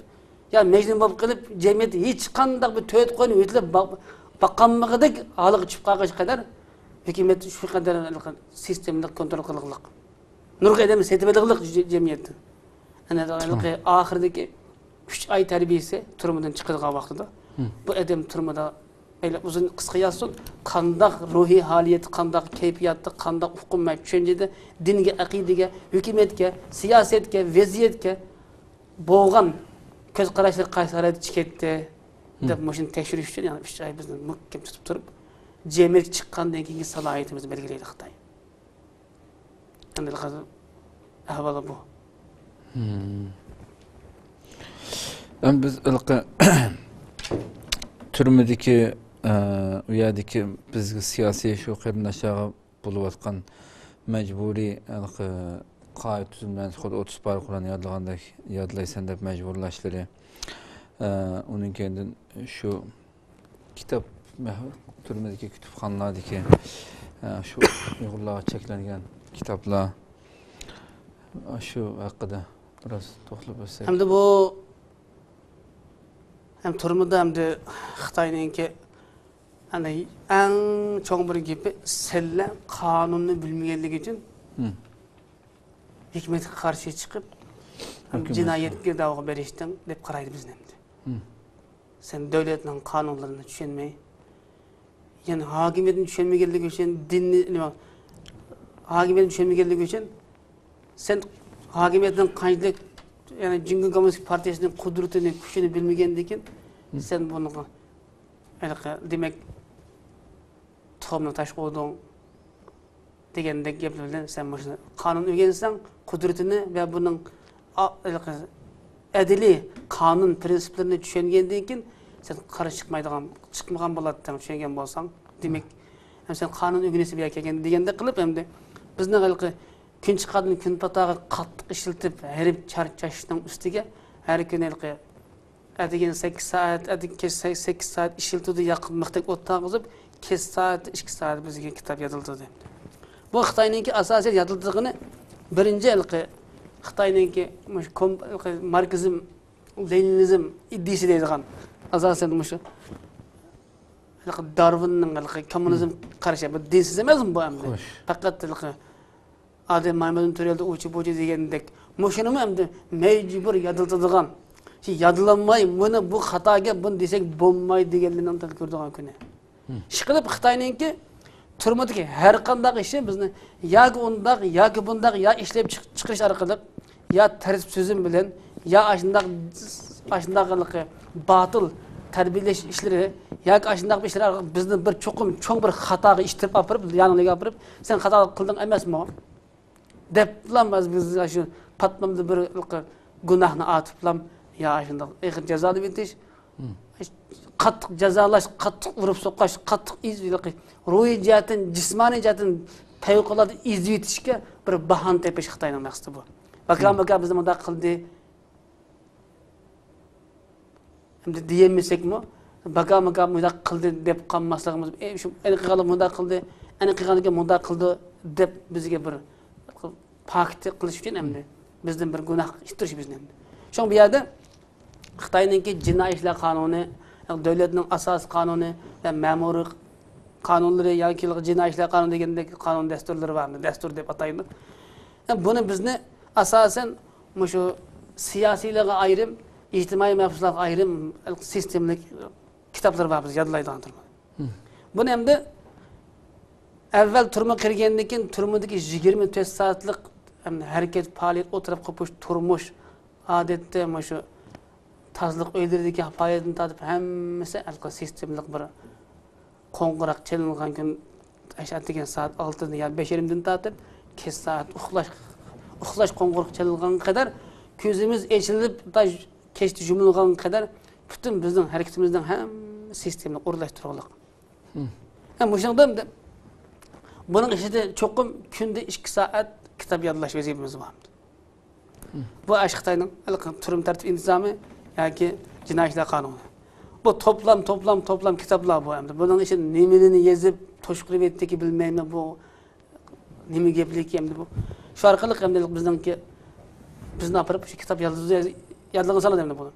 يا مەجنۇن بولۇپ قېلىپ، جەمئىيەتتە ھېچقانداق بىر تۆت قوينى ھۆدلەپ باق-، باقالمىغۇدەك ھالغا چۈشۈپ قالغۇچە قەدەر ھۆكۈمەت شۇ قەدەر سىستېمىلىق كونترول قىلغانلىق. نۇرغۇن ئادەمنى سېتىۋېلىغلىق جە-، جەمئىيەتتىن. ئەنە ھېلىقى ئاخىرىدىكى ئۈچ ئاي تەربىيىسى تۈرمىدىن چىقىدىغان ۋاقتىدا، بۇ ئادەم تۈرمىدە ئەيلەپ ئۇزۇن قىسقا ياتسۇن، قانداق روھىي ھالىيەتتە، قانداق كەيپىياتتا، قانداق ئۇقۇم ۋە چۈشەنچىدە دىنگە، ئەقىدىگە، ھۆكۈمەتكە، سىياسەتكە، ۋەزىيەتكە بولغان كۆز قاراشلىرى قايسى قەرەلدە چىقىتتى دەپ مۇشۇنى تەكشۈرۈش ئۈچۈن يەنە ئۈچ ئاي بىزنى مۇھكەم تۇتۇپ تۇرۇپ، جەمئىيەتكە چىققاندىن كېيىنكى سالاھىيىتىمىزنى بەلگىلەيدۇ خىتاي. ئەمدى ھازىر ئەھۋالى بۇ. ئەمدى بىز ھېلىقى تۈرمىدىكى، ئە، ئۇ يەردىكى بىزگە سىياسىي شۇ قېرىنداشلارغا بولۇۋاتقان مەجبۇرىي ھېلىقى قائىدە تۈزۈملەرنى خۇددى ئوتتۇز پارە قۇرئان يادلىغاندەك يادلايسەن دەپ مەجبۇرلاشلىرى، ئە، ئۇنىڭ كەينىدىن شۇ كىتاب، تۈرمىدىكى كۇتۇپخانىلاردىكى، ئە، شۇ ئۇيغۇرلارغا چەكلەنگەن كىتابلار، شۇ ھەققىدە بىراز توختىلىپ ئۆتسەك. ئەمدى بۇ ھەم تۈرمىدە ئەمدى خىتاينىڭكى، يەنى ئەڭ چوڭ بىر گېپى، سەنلەر قانۇننى بىلمىگەنلىكى ئۈچۈن ھۆكۈمەتكە قارشى چىقىپ، ھۆكۈمەت جىنايەتكە دەۋاغا بېرىشتىڭ دەپ قارايدۇ بىزنى ئەمدى. سەن دۆلەتنىڭ قانۇنلىرىنى چۈشەنمەي، يەنى ھاكىمىيەتنى چۈشەنمىگەنلىكى ئۈچۈن، دىننى، نېمە، ھاكىمىيەتنى چۈشەنمىگەنلىكى ئۈچۈن سەن ھاكىمىيەتنىڭ قانچىلىك، يەنى جۇڭگو كوممۇنىست پارتىيىسىنىڭ قۇدرىتىنى، كۈچىنى بىلمىگەندىن كېيىن، سەن بۇنىڭغا ھېلىقى، دېمەك، تۇخۇمنى تاشقا ئۇردۇڭ دېگەندەك گەپلەر بىلەن سەن مۇشۇ قانۇن ئۆگەنسەڭ، قۇدرىتىنى ۋە بۇنىڭ ئا-، ھېلىقى ئەدلىي قانۇن پىرىنسىپلىرىنى چۈشەنگەندىن كېيىن، سەن قارشى چىقمايدىغان، چىقمىغان بولاتتىڭ، چۈشەنگەن بولساڭ. دېمەك، ھەم سەن قانۇن ئۆگىنىسى بۇ يەرگە كەلگەن دېگەندەك قىلىپ، ئەمدى بىزنىڭ ھېلىقى كۈن چىققاندىن كۈن پاتاغا قاتتىق ئىشلىتىپ، ھېرىپ چارچاشنىڭ ئۈستىگە ھەر كۈنى ھېلىقى ئەتىگەن سەككىز سائەت، ئەتىگەن كەچ سە-، سەككىز سائەت ئىشلىتىدۇ، ياقىپ مىختەك ئوت تارقىزىپ، كەچ سائەت ئىككى سائەت بىزگە كىتاب يادلىتىدۇ. بۇ خىتاينىڭكى ئاساسىي يادلىتىدىغىنى بىرىنچى ھېلىقى خىتاينىڭكى مۇشۇ كوم-، ھېلىقى ماركسىزم، لېنىنىزم ئىدىيىسى دەيدىغان، ئاساسەن مۇشۇ ھېلىقى دارۋىننىڭ ھېلىقى كوممۇنىزم قارىشى، بۇ دىنسىز ئەمەسمۇ بۇ ئەمدى؟ خوش. پەقەت ھېلىقى ئادەم مايمۇندىن تۆرەلدى، ئۇچى بۇچى دېگەندەك. مۇشۇنىمۇ ئەمدى مەجبۇر يادلىتىدىغان. شۇ يادلانماي، مانا بۇ خاتا گەپ، بۇنى دېسەك بولمايدۇ دېگەنلىرىنى كۆرىدىغان كۈنى. ئىشقىلىپ خىتاينىڭكى تۈرمىدىكى ھەر قانداق ئىشى بىزنى ياكى ئۇنداق، ياكى بۇنداق، يا ئىشلەپ چىق-، چىقىرىش ئارقىلىق، يا تەرتىپ سۈزۈم بىلەن، يا ئاشۇنداق، ئاشۇنداق باتىل تەربىيەلەش ئىشلىرى، ياكى ئاشۇنداق بىر ئىشلار ئارقىلىق بىزنى بىر چوقۇم چوڭ بىر خاتاغا ئىتتىرىپ ئاپىرىپ، يانىڭلىرىگە ئاپىرىپ، سەن خاتا قىلدىڭ ئەمەسمۇ؟ دەپلا بىز شۇ پاتمامدا بىر گۇناھنى ئارتىپلام يا شۇنداق ئېغىر جازالىۋېتىش، قاتتىق جازالاش، قاتتىق ئۇرۇپ سوقۇش، قاتتىق ئېزىۋېتىش، روھىي جەھەتتىن، جىسمانىي جەھەتتىن پەۋقۇلئاددە ئېزىۋېتىشكە بىر باھانە تېپىش خىتاينىڭ مەقسىتى بۇ. باكا باكا بىزنى مۇنداق قىلدى، ئەمدى دېيەلمىسەكمۇ، باكا باكا مۇنداق قىلدى دەپ قالماسلىقىمىز، ئەي، شۇ ئەنە قىلغانلار مۇنداق قىلدى، ئەنە قىلغاندىن كېيىن مۇنداق قىلدى دەپ بىزگە بىر پاكىت قىلىش ئۈچۈن ئەمدى بىزدىن بىر گۇناھ ئىتتىرىش بىزنى ئەمدى. شۇڭا بۇ يەردە خىتاينىڭكى جىنايى ئىشلار قانۇنى، دۆلەتنىڭ ئاساسىي قانۇنى ۋە مەمۇرىي قانۇنلىرى ياكى جىنايى ئىشلار قانۇنى دېگەندەك قانۇن دەستۇرلىرى بار، دەستۇر دەپ ئاتايدۇ. بۇنى بىزنى ئاساسەن مۇشۇ سىياسىيلارغا ئايرىم، ئىجتىمائىي مەھبۇسلارغا ئايرىم سىستېمىلىك كىتابلار بار بىز يادلايدىغان تۈرمە. بۇنى ئەمدى ئەۋۋەل تۈرمە كىرگەندىن كېيىن تۈرمىدىكى يىگىرمە تۆت سائەتلىك ھەرىكەت، پائالىيەت، ئولتۇرۇپ قوپۇش، تۇرمۇش، ئادەتتە مۇشۇ تازىلىق ئۆيلىرىدىكى پائالىيەتتىن تارتىپ ھەممىسى ھېلىقى سىستېمىلىق بىر قوڭغۇراق چېلىنغان كۈن، ئەتىگەن سائەت ئالتىدىن يا بەش يېرىمدىن تارتىپ كەچ سائەت ئۇخلاش، ئۇخلاش قوڭغۇراق چېلىنغانغا قەدەر، كۆزىمىز ئېچىلىپ تا كەچتە يۇمۇلغانغا قەدەر پۈتۈن بىزنىڭ ھەرىكىتىمىزنىڭ ھەممىسى سىستېمىلىق ئورۇنلاشتۇرۇلغان. ھە، مۇشۇنىڭدا بۇنىڭ ئىچىدە چوقۇم كۈندە ئىككى سائەت كىتاب يادلاش ۋەزىپىمىز بار. بۇ ئاشۇ خىتاينىڭ ھېلىقى تۈرمە تەرتىپ ئىنتىزامى ياكى جىنايى ئىشلار قانۇنى. بۇ توپلام، توپلام، توپلام كىتابلار بۇ ئەمدى. بۇنىڭ ئىچىدە نېمىنى يېزىپ، توشقۇرۇۋەتتىكى بىلمەيمەن، بۇ نېمە گەپلىكى ئەمدى بۇ. شۇ ئارقىلىق ئەمدى بىزنىڭكى، بىزنى ئاپىرىپ شۇ كىتاب يادلىدى، يادلىغىن سالىدۇ ئەمدى بۇنى.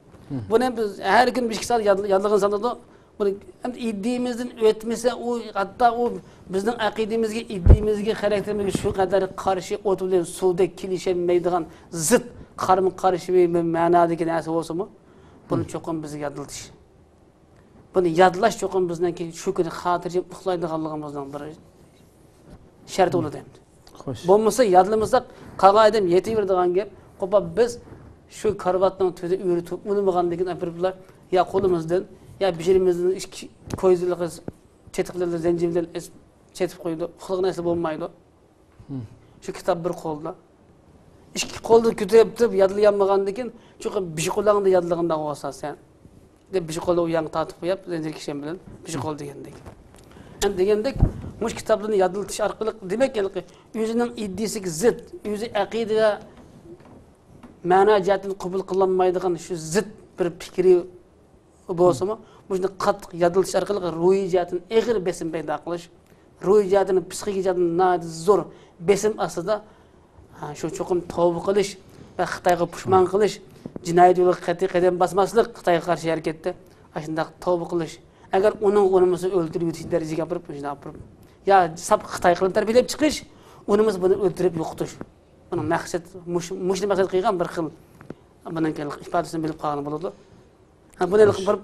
بۇنى بىز ھەر كۈن بىر ئىككى سائەت يادلىغىن سالىدۇ. بۇنى ئەمدى ئىدىيىمىزدىن ئۆتمىسە، ئۇ ھەتتا ئۇ بىزنىڭ ئەقىدىمىزگە، ئىدىيىمىزگە، خاراكتېرىمىزگە شۇ قەدەر قارشى، ئوت بىلەن سۇدەك كېلىشەلمەيدىغان زىت، قارىمۇ قارشى بىر مەنادىكى نەرسە بولسىمۇ، بۇنى چوقۇم بىزگە يادلىتىش. بۇنى يادلاش چوقۇم بىزنىڭكى شۇ كۈنى خاتىرجەم ئۇخلايدىغانلىقىمىزنىڭ بىر شەرتى بولىدۇ ئەمدى. خوش. بولمىسا يادلىمىساق، قالغان ئادەم يېتىۋېرىدىغان گەپ. قوپا بىز شۇ كارىۋاتنىڭ تۈۋىدە ئۆرە تۇرۇپ ئۇنىمىغاندىن كېيىن ئاپىرىپلا يا قولىمىزدىن، يا بېشىمىزدىن ئىككى كويزىلىقى چېتىقلىرىنى زەنجىر بىلەن چېتىپ قويىدۇ. ئۇخلىغان نەرسە بولمايدۇ. شۇ كىتاب بىر قولدا. ئىككى قولدا كۆتۈرۈپ تۇرۇپ يادلىيالمىغاندىكىن، چوقۇم بىر قولۇڭدا يادلىغىندا بولسا سەن، دەپ بىر قولدا ئۇ يانغا تارتىپ قويۇپ، زەنجىر كىشەن بىلەن بىر قول دېگەندەك. ئەمدى دېگەندەك، مۇشۇ كىتابلارنى يادلىتىش ئارقىلىق، دېمەك، ھېلىقى ئۆزىنىڭ ئىدىيىسىگە زىت، ئۆزى ئەقىدە ۋە مەنا جەھەتتىن قوبۇل قىلالمايدىغان شۇ زىت بىر پىكرى بولسىمۇ، مۇشۇنى قاتتىق يادلىتىش ئارقىلىق روھىي جەھەتتىن ئېغىر بېسىم پەيدا قىلىش، روھىي جەھەتتىن، پسىخىكىك جەھەتتىن ناھايىتى زور بېسىم ئاستىدا، ھە، شۇ چوقۇم تەۋبە قىلىش ۋە خىتايغا پۇشمان قىلىش، جىنايەت يولىغا قەتئىي قەدەم باسماسلىق، خىتايغا قارشى ھەرىكەتتە ئاشۇنداق تەۋبە قىلىش. ئەگەر ئۇنىڭغا ئۇنىمىسا ئۆلتۈرۈۋېتىش دەرىجىگە ئاپىرىپ، مۇشۇنداق ئاپىرىپ، يا ساپ خىتاي قىلىپ تەربىيەلەپ چىقىش، ئۇنىمىسا بۇنى ئۆلتۈرۈپ يوقىتىش. بۇنىڭ مەقسەت، مۇش-، مۇشۇنى مەقسەت قىلغان بىر خىل، بۇنىڭ ئىپادىسىنى بىلىپ قالغان بولىدۇ. ھە، بۇنى بىر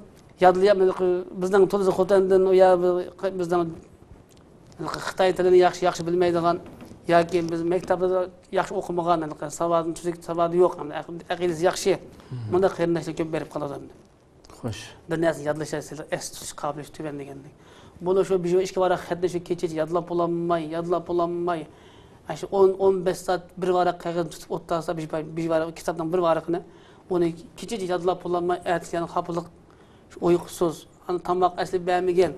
يادلىيالمىدۇق. بىزنىڭ تۇلزا خوتەندىن ئۇ يا بىزنىڭ خىتاي تىلىنى ياخشى، ياخشى بىلمەيدىغان، ياكى بىز مەكتەپتە ياخشى ئوقۇمىغان، ھېلىقى ساۋادى تۈزۈك، ساۋادى يوق، ئەمدى ئەق-، ئەقىدىسى ياخشى. مۇنداق قېرىنداشلار كۆپ بېرىپ قالىدۇ ئەمدى. خوش. بىر نەرسىنى يادلاش، ئەس تۇتۇش قابىلىيىتى تۆۋەن دېگەندەك. بۇنى شۇ بىر ئىككى ۋاراق خەتنى شۇ كېچىچە يادلاپ بولالماي، يادلاپ بولالماي، ئاشۇ ئون، ئون بەش سائەت بىر ۋاراق قەغەزنى تۇتۇپ ئولتۇرسا، بىر، بىر ۋاراق، كىتابنىڭ بىر ۋارىقىنى، ئۇنى كېچىچە يادلاپ بولالماي، ئەتىسى يەنە خاپىلىق، ئۇيقۇسىز، ئانا تاماق ئەسلى بەرمىگەن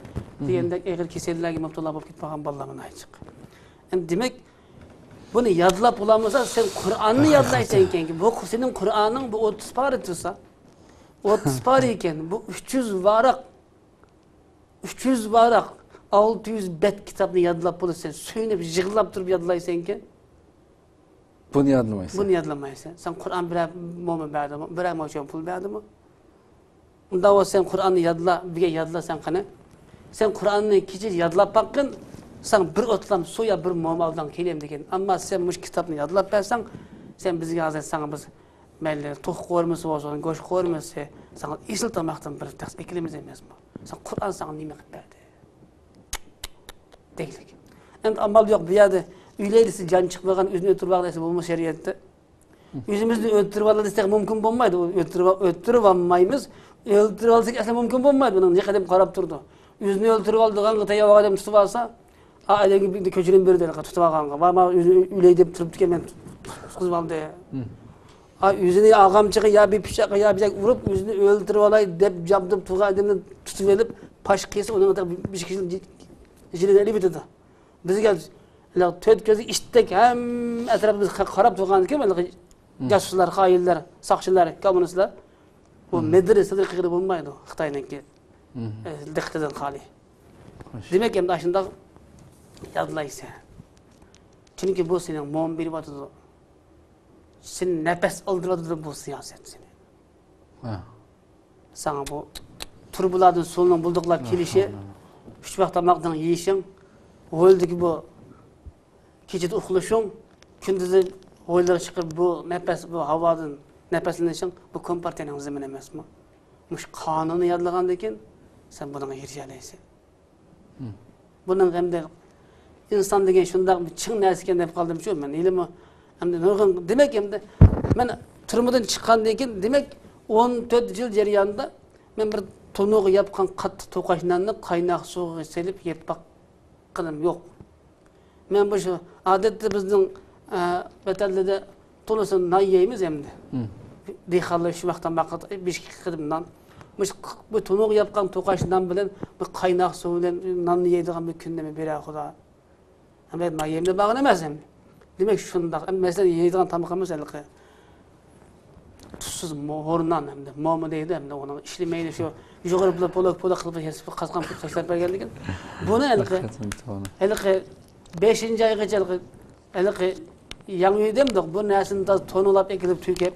دېگەندەك ئېغىر كېسەللەرگە مۇپتىلا بولۇپ كېتىپ قالغان بالىلار مانا ئاچچىق. ئەمدى دېمەك، بۇنى يادلاپ بولالمىسا، سەن قۇرئاننى يادلايسەن ئىكەنكى، بۇ سېنىڭ قۇرئانىڭ بۇ ئوتتۇز پارە تۇرسا، ئوتتۇز پارە ئىكەن، بۇ ئۈچ يۈز ۋاراق، ئۈچ يۈز ۋاراق، ئالتە يۈز بەت كىتابنى يادلاپ بولىسەن، سۆيۈنۈپ يىغلاپ تۇرۇپ يادلايسەنكەن. بۇنى يادلىمايسەن. بۇنى يادلىمايسەن. سەن قۇرئان بىرەر مومىن بەردىمۇ؟ بىرەر موچەن پۇل بەردىمۇ؟ ئۇنداق بولسا سەن قۇرئاننى يادلا، بىرگە يادلا سەن قېنى. سەن قۇرئاننى كېچە يادلاپ باققىن، ساڭا بىر ئوتلام سۇ يا بىر موما ئالدىڭ كېلەيلى دېگەن. ئەمما سەن مۇشۇ كىتابنى يادلاپ بەرسەڭ، سەن بىزگە ھازىر ساڭا بىز مەيلى توخۇ قورۇمىسى بولسۇن، گۆش قورۇمىسى، ساڭا ئېسىل تاماقتىن بىر تەخسە ئەكېلىمىز ئەمەسمۇ؟ ساڭا قۇرئان ساڭا نېمە قىلىپ بەردى؟ دەيلىك. ئەمدى ئامال يوق، بۇ يەردە ئۆلەي دېسە جان چىقمىغان، ئۆزىنى ئۆلتۈرۈۋالغان دېسە بولمىسا شەرىئەتتە. ئۆزىمىزنى ئۆلتۈرۈۋالىدۇ دېسەك مۇمكىن بولمايدۇ. ئۆلتۈرۈۋ-، ئۆلتۈرۈۋالمايمىز. ئۆلتۈرۈۋالساق ئەسلى مۇمكىن بولمايدۇ. بۇنىڭ نېقى ئادەم قاراپ تۇرىدۇ. ئۆزىنى ئۆلتۈرۈۋالىدىغانغا تەييار بولغان ئادەم تۇتۇۋالسا، ئا، ئادەمگە بىر كۆچۈرۈم بېرىدۇ، تۇتۇۋالغانغا. بار، مانا ئۆزى ئۆلەي دەپ تۇرۇپتىكەن، مەن تۇتقۇزۇۋالدى. ھا، ئۆزىنى ئاغامچىغا يا بىر پىچاققا يا بىر ياق ئۇرۇپ، ئۆزىنى ئۆلتۈرۈۋالاي دەپ جابدۇپ تۇرغان ئادەمنى تۇتۇۋېلىپ، پاش قىلسا، ئۇنىڭ بىر ئىككى يىل جېنىنى ئېلىۋېتىدۇ. بىزگە تۆت كۆزلۈك ئىتتەك ھەممە ئەتراپىمىزغا قاراپ تۇرغاندىكىن، ھېلىقى جاسۇسلار، خائىنلار، ساقچىلار، كوممۇنىستلار. بۇ مىدىر سىدىر قىلغىلى بولمايدۇ، خىتاينىڭكى، ئە، دىققىتىدىن خالىي. خوش. دېمەك، ئەمدى ئاشۇنداق يادلايسەن. چۈنكى بۇ سېنىڭ موم بېرىۋاتىدۇ. سېنى نەپەس ئالدۇرۇۋاتىدۇ بۇ سىياسەت سېنى. ھە. ساڭا بۇ تۇرۇبىلاردىن سۇنىڭ بۇلدۇقلاپ كېلىشى، ئۈچ ۋاق تاماقنىڭ يېيىشىڭ، ھويلىدىكى بۇ كېچىدە ئۇخلىشىڭ، كۈندۈزى ھويلىغا چىقىپ بۇ نەپەس، بۇ ھاۋادىن نەپەسلىنىشىڭ، بۇ كومپارتىيەنىڭ زېمىنى ئەمەسمۇ؟ مۇشۇ قانۇننى يادلىغاندىن كېيىن سەن بۇنىڭغا ئېرىشەلەيسەن. بۇنىڭ ئەمدى ئىنسان دېگەن شۇنداق بىر چىڭ نەرسە ئىكەن دەپ قالدىمچۇ مەن. ھېلىمۇ ئەمدى نۇرغۇن، دېمەك، ئەمدى مەن تۈرمىدىن چىققاندىن كېيىن، دېمەك، ئون تۆت يىل جەريانىدا مەن بىر تونۇرغا ياپقان قاتتىق توقاچ ناننى قايناق سۇغا سېلىپ يەپ باققىنىم يوق. مەن بۇ شۇ، ئادەتتە بىزنىڭ، ئە، ۋەتەنلەردە تولىسى نان يەيمىز ئەمدى. دېھقانلار شۇ ۋاقىتتا ماقا بېشىككە قېتىپ نان. مۇشۇ ق-، بۇ تونۇرغا ياپقان توقاچ نان بىلەن، بۇ قايناق سۇ بىلەن ناننى يەيدىغان بىر كۈننى مەن بېرە خۇدا. ئەمدى نان يەيمىز دەپ بارغان ئەمەس ئەمدى. دېمەك، شۇنداق. ئەمدى مەسىلەن، يەيدىغان تامىقىمىز ھېلىقى تۇزسىز مو-، ھورنان ئەمدى، موما دەيدۇ ئەمدى ئۇنىڭ ئىشلىمەيدۇ، شۇ يۇغۇرۇپ پولۇك پولۇك قىلىپ ياسىپ قازغان پۇل تاشلاپ بەرگەنلىكىن. بۇنى ھېلىقى، ھېلىقى بەشىنچى ئايغىچە ھېلىقى، ھېلىقى ياڭيۈ دېمىدۇق، بۇ نەرسىنى تازا تونۇرلاپ ئەكېلىپ تۆكۈپ،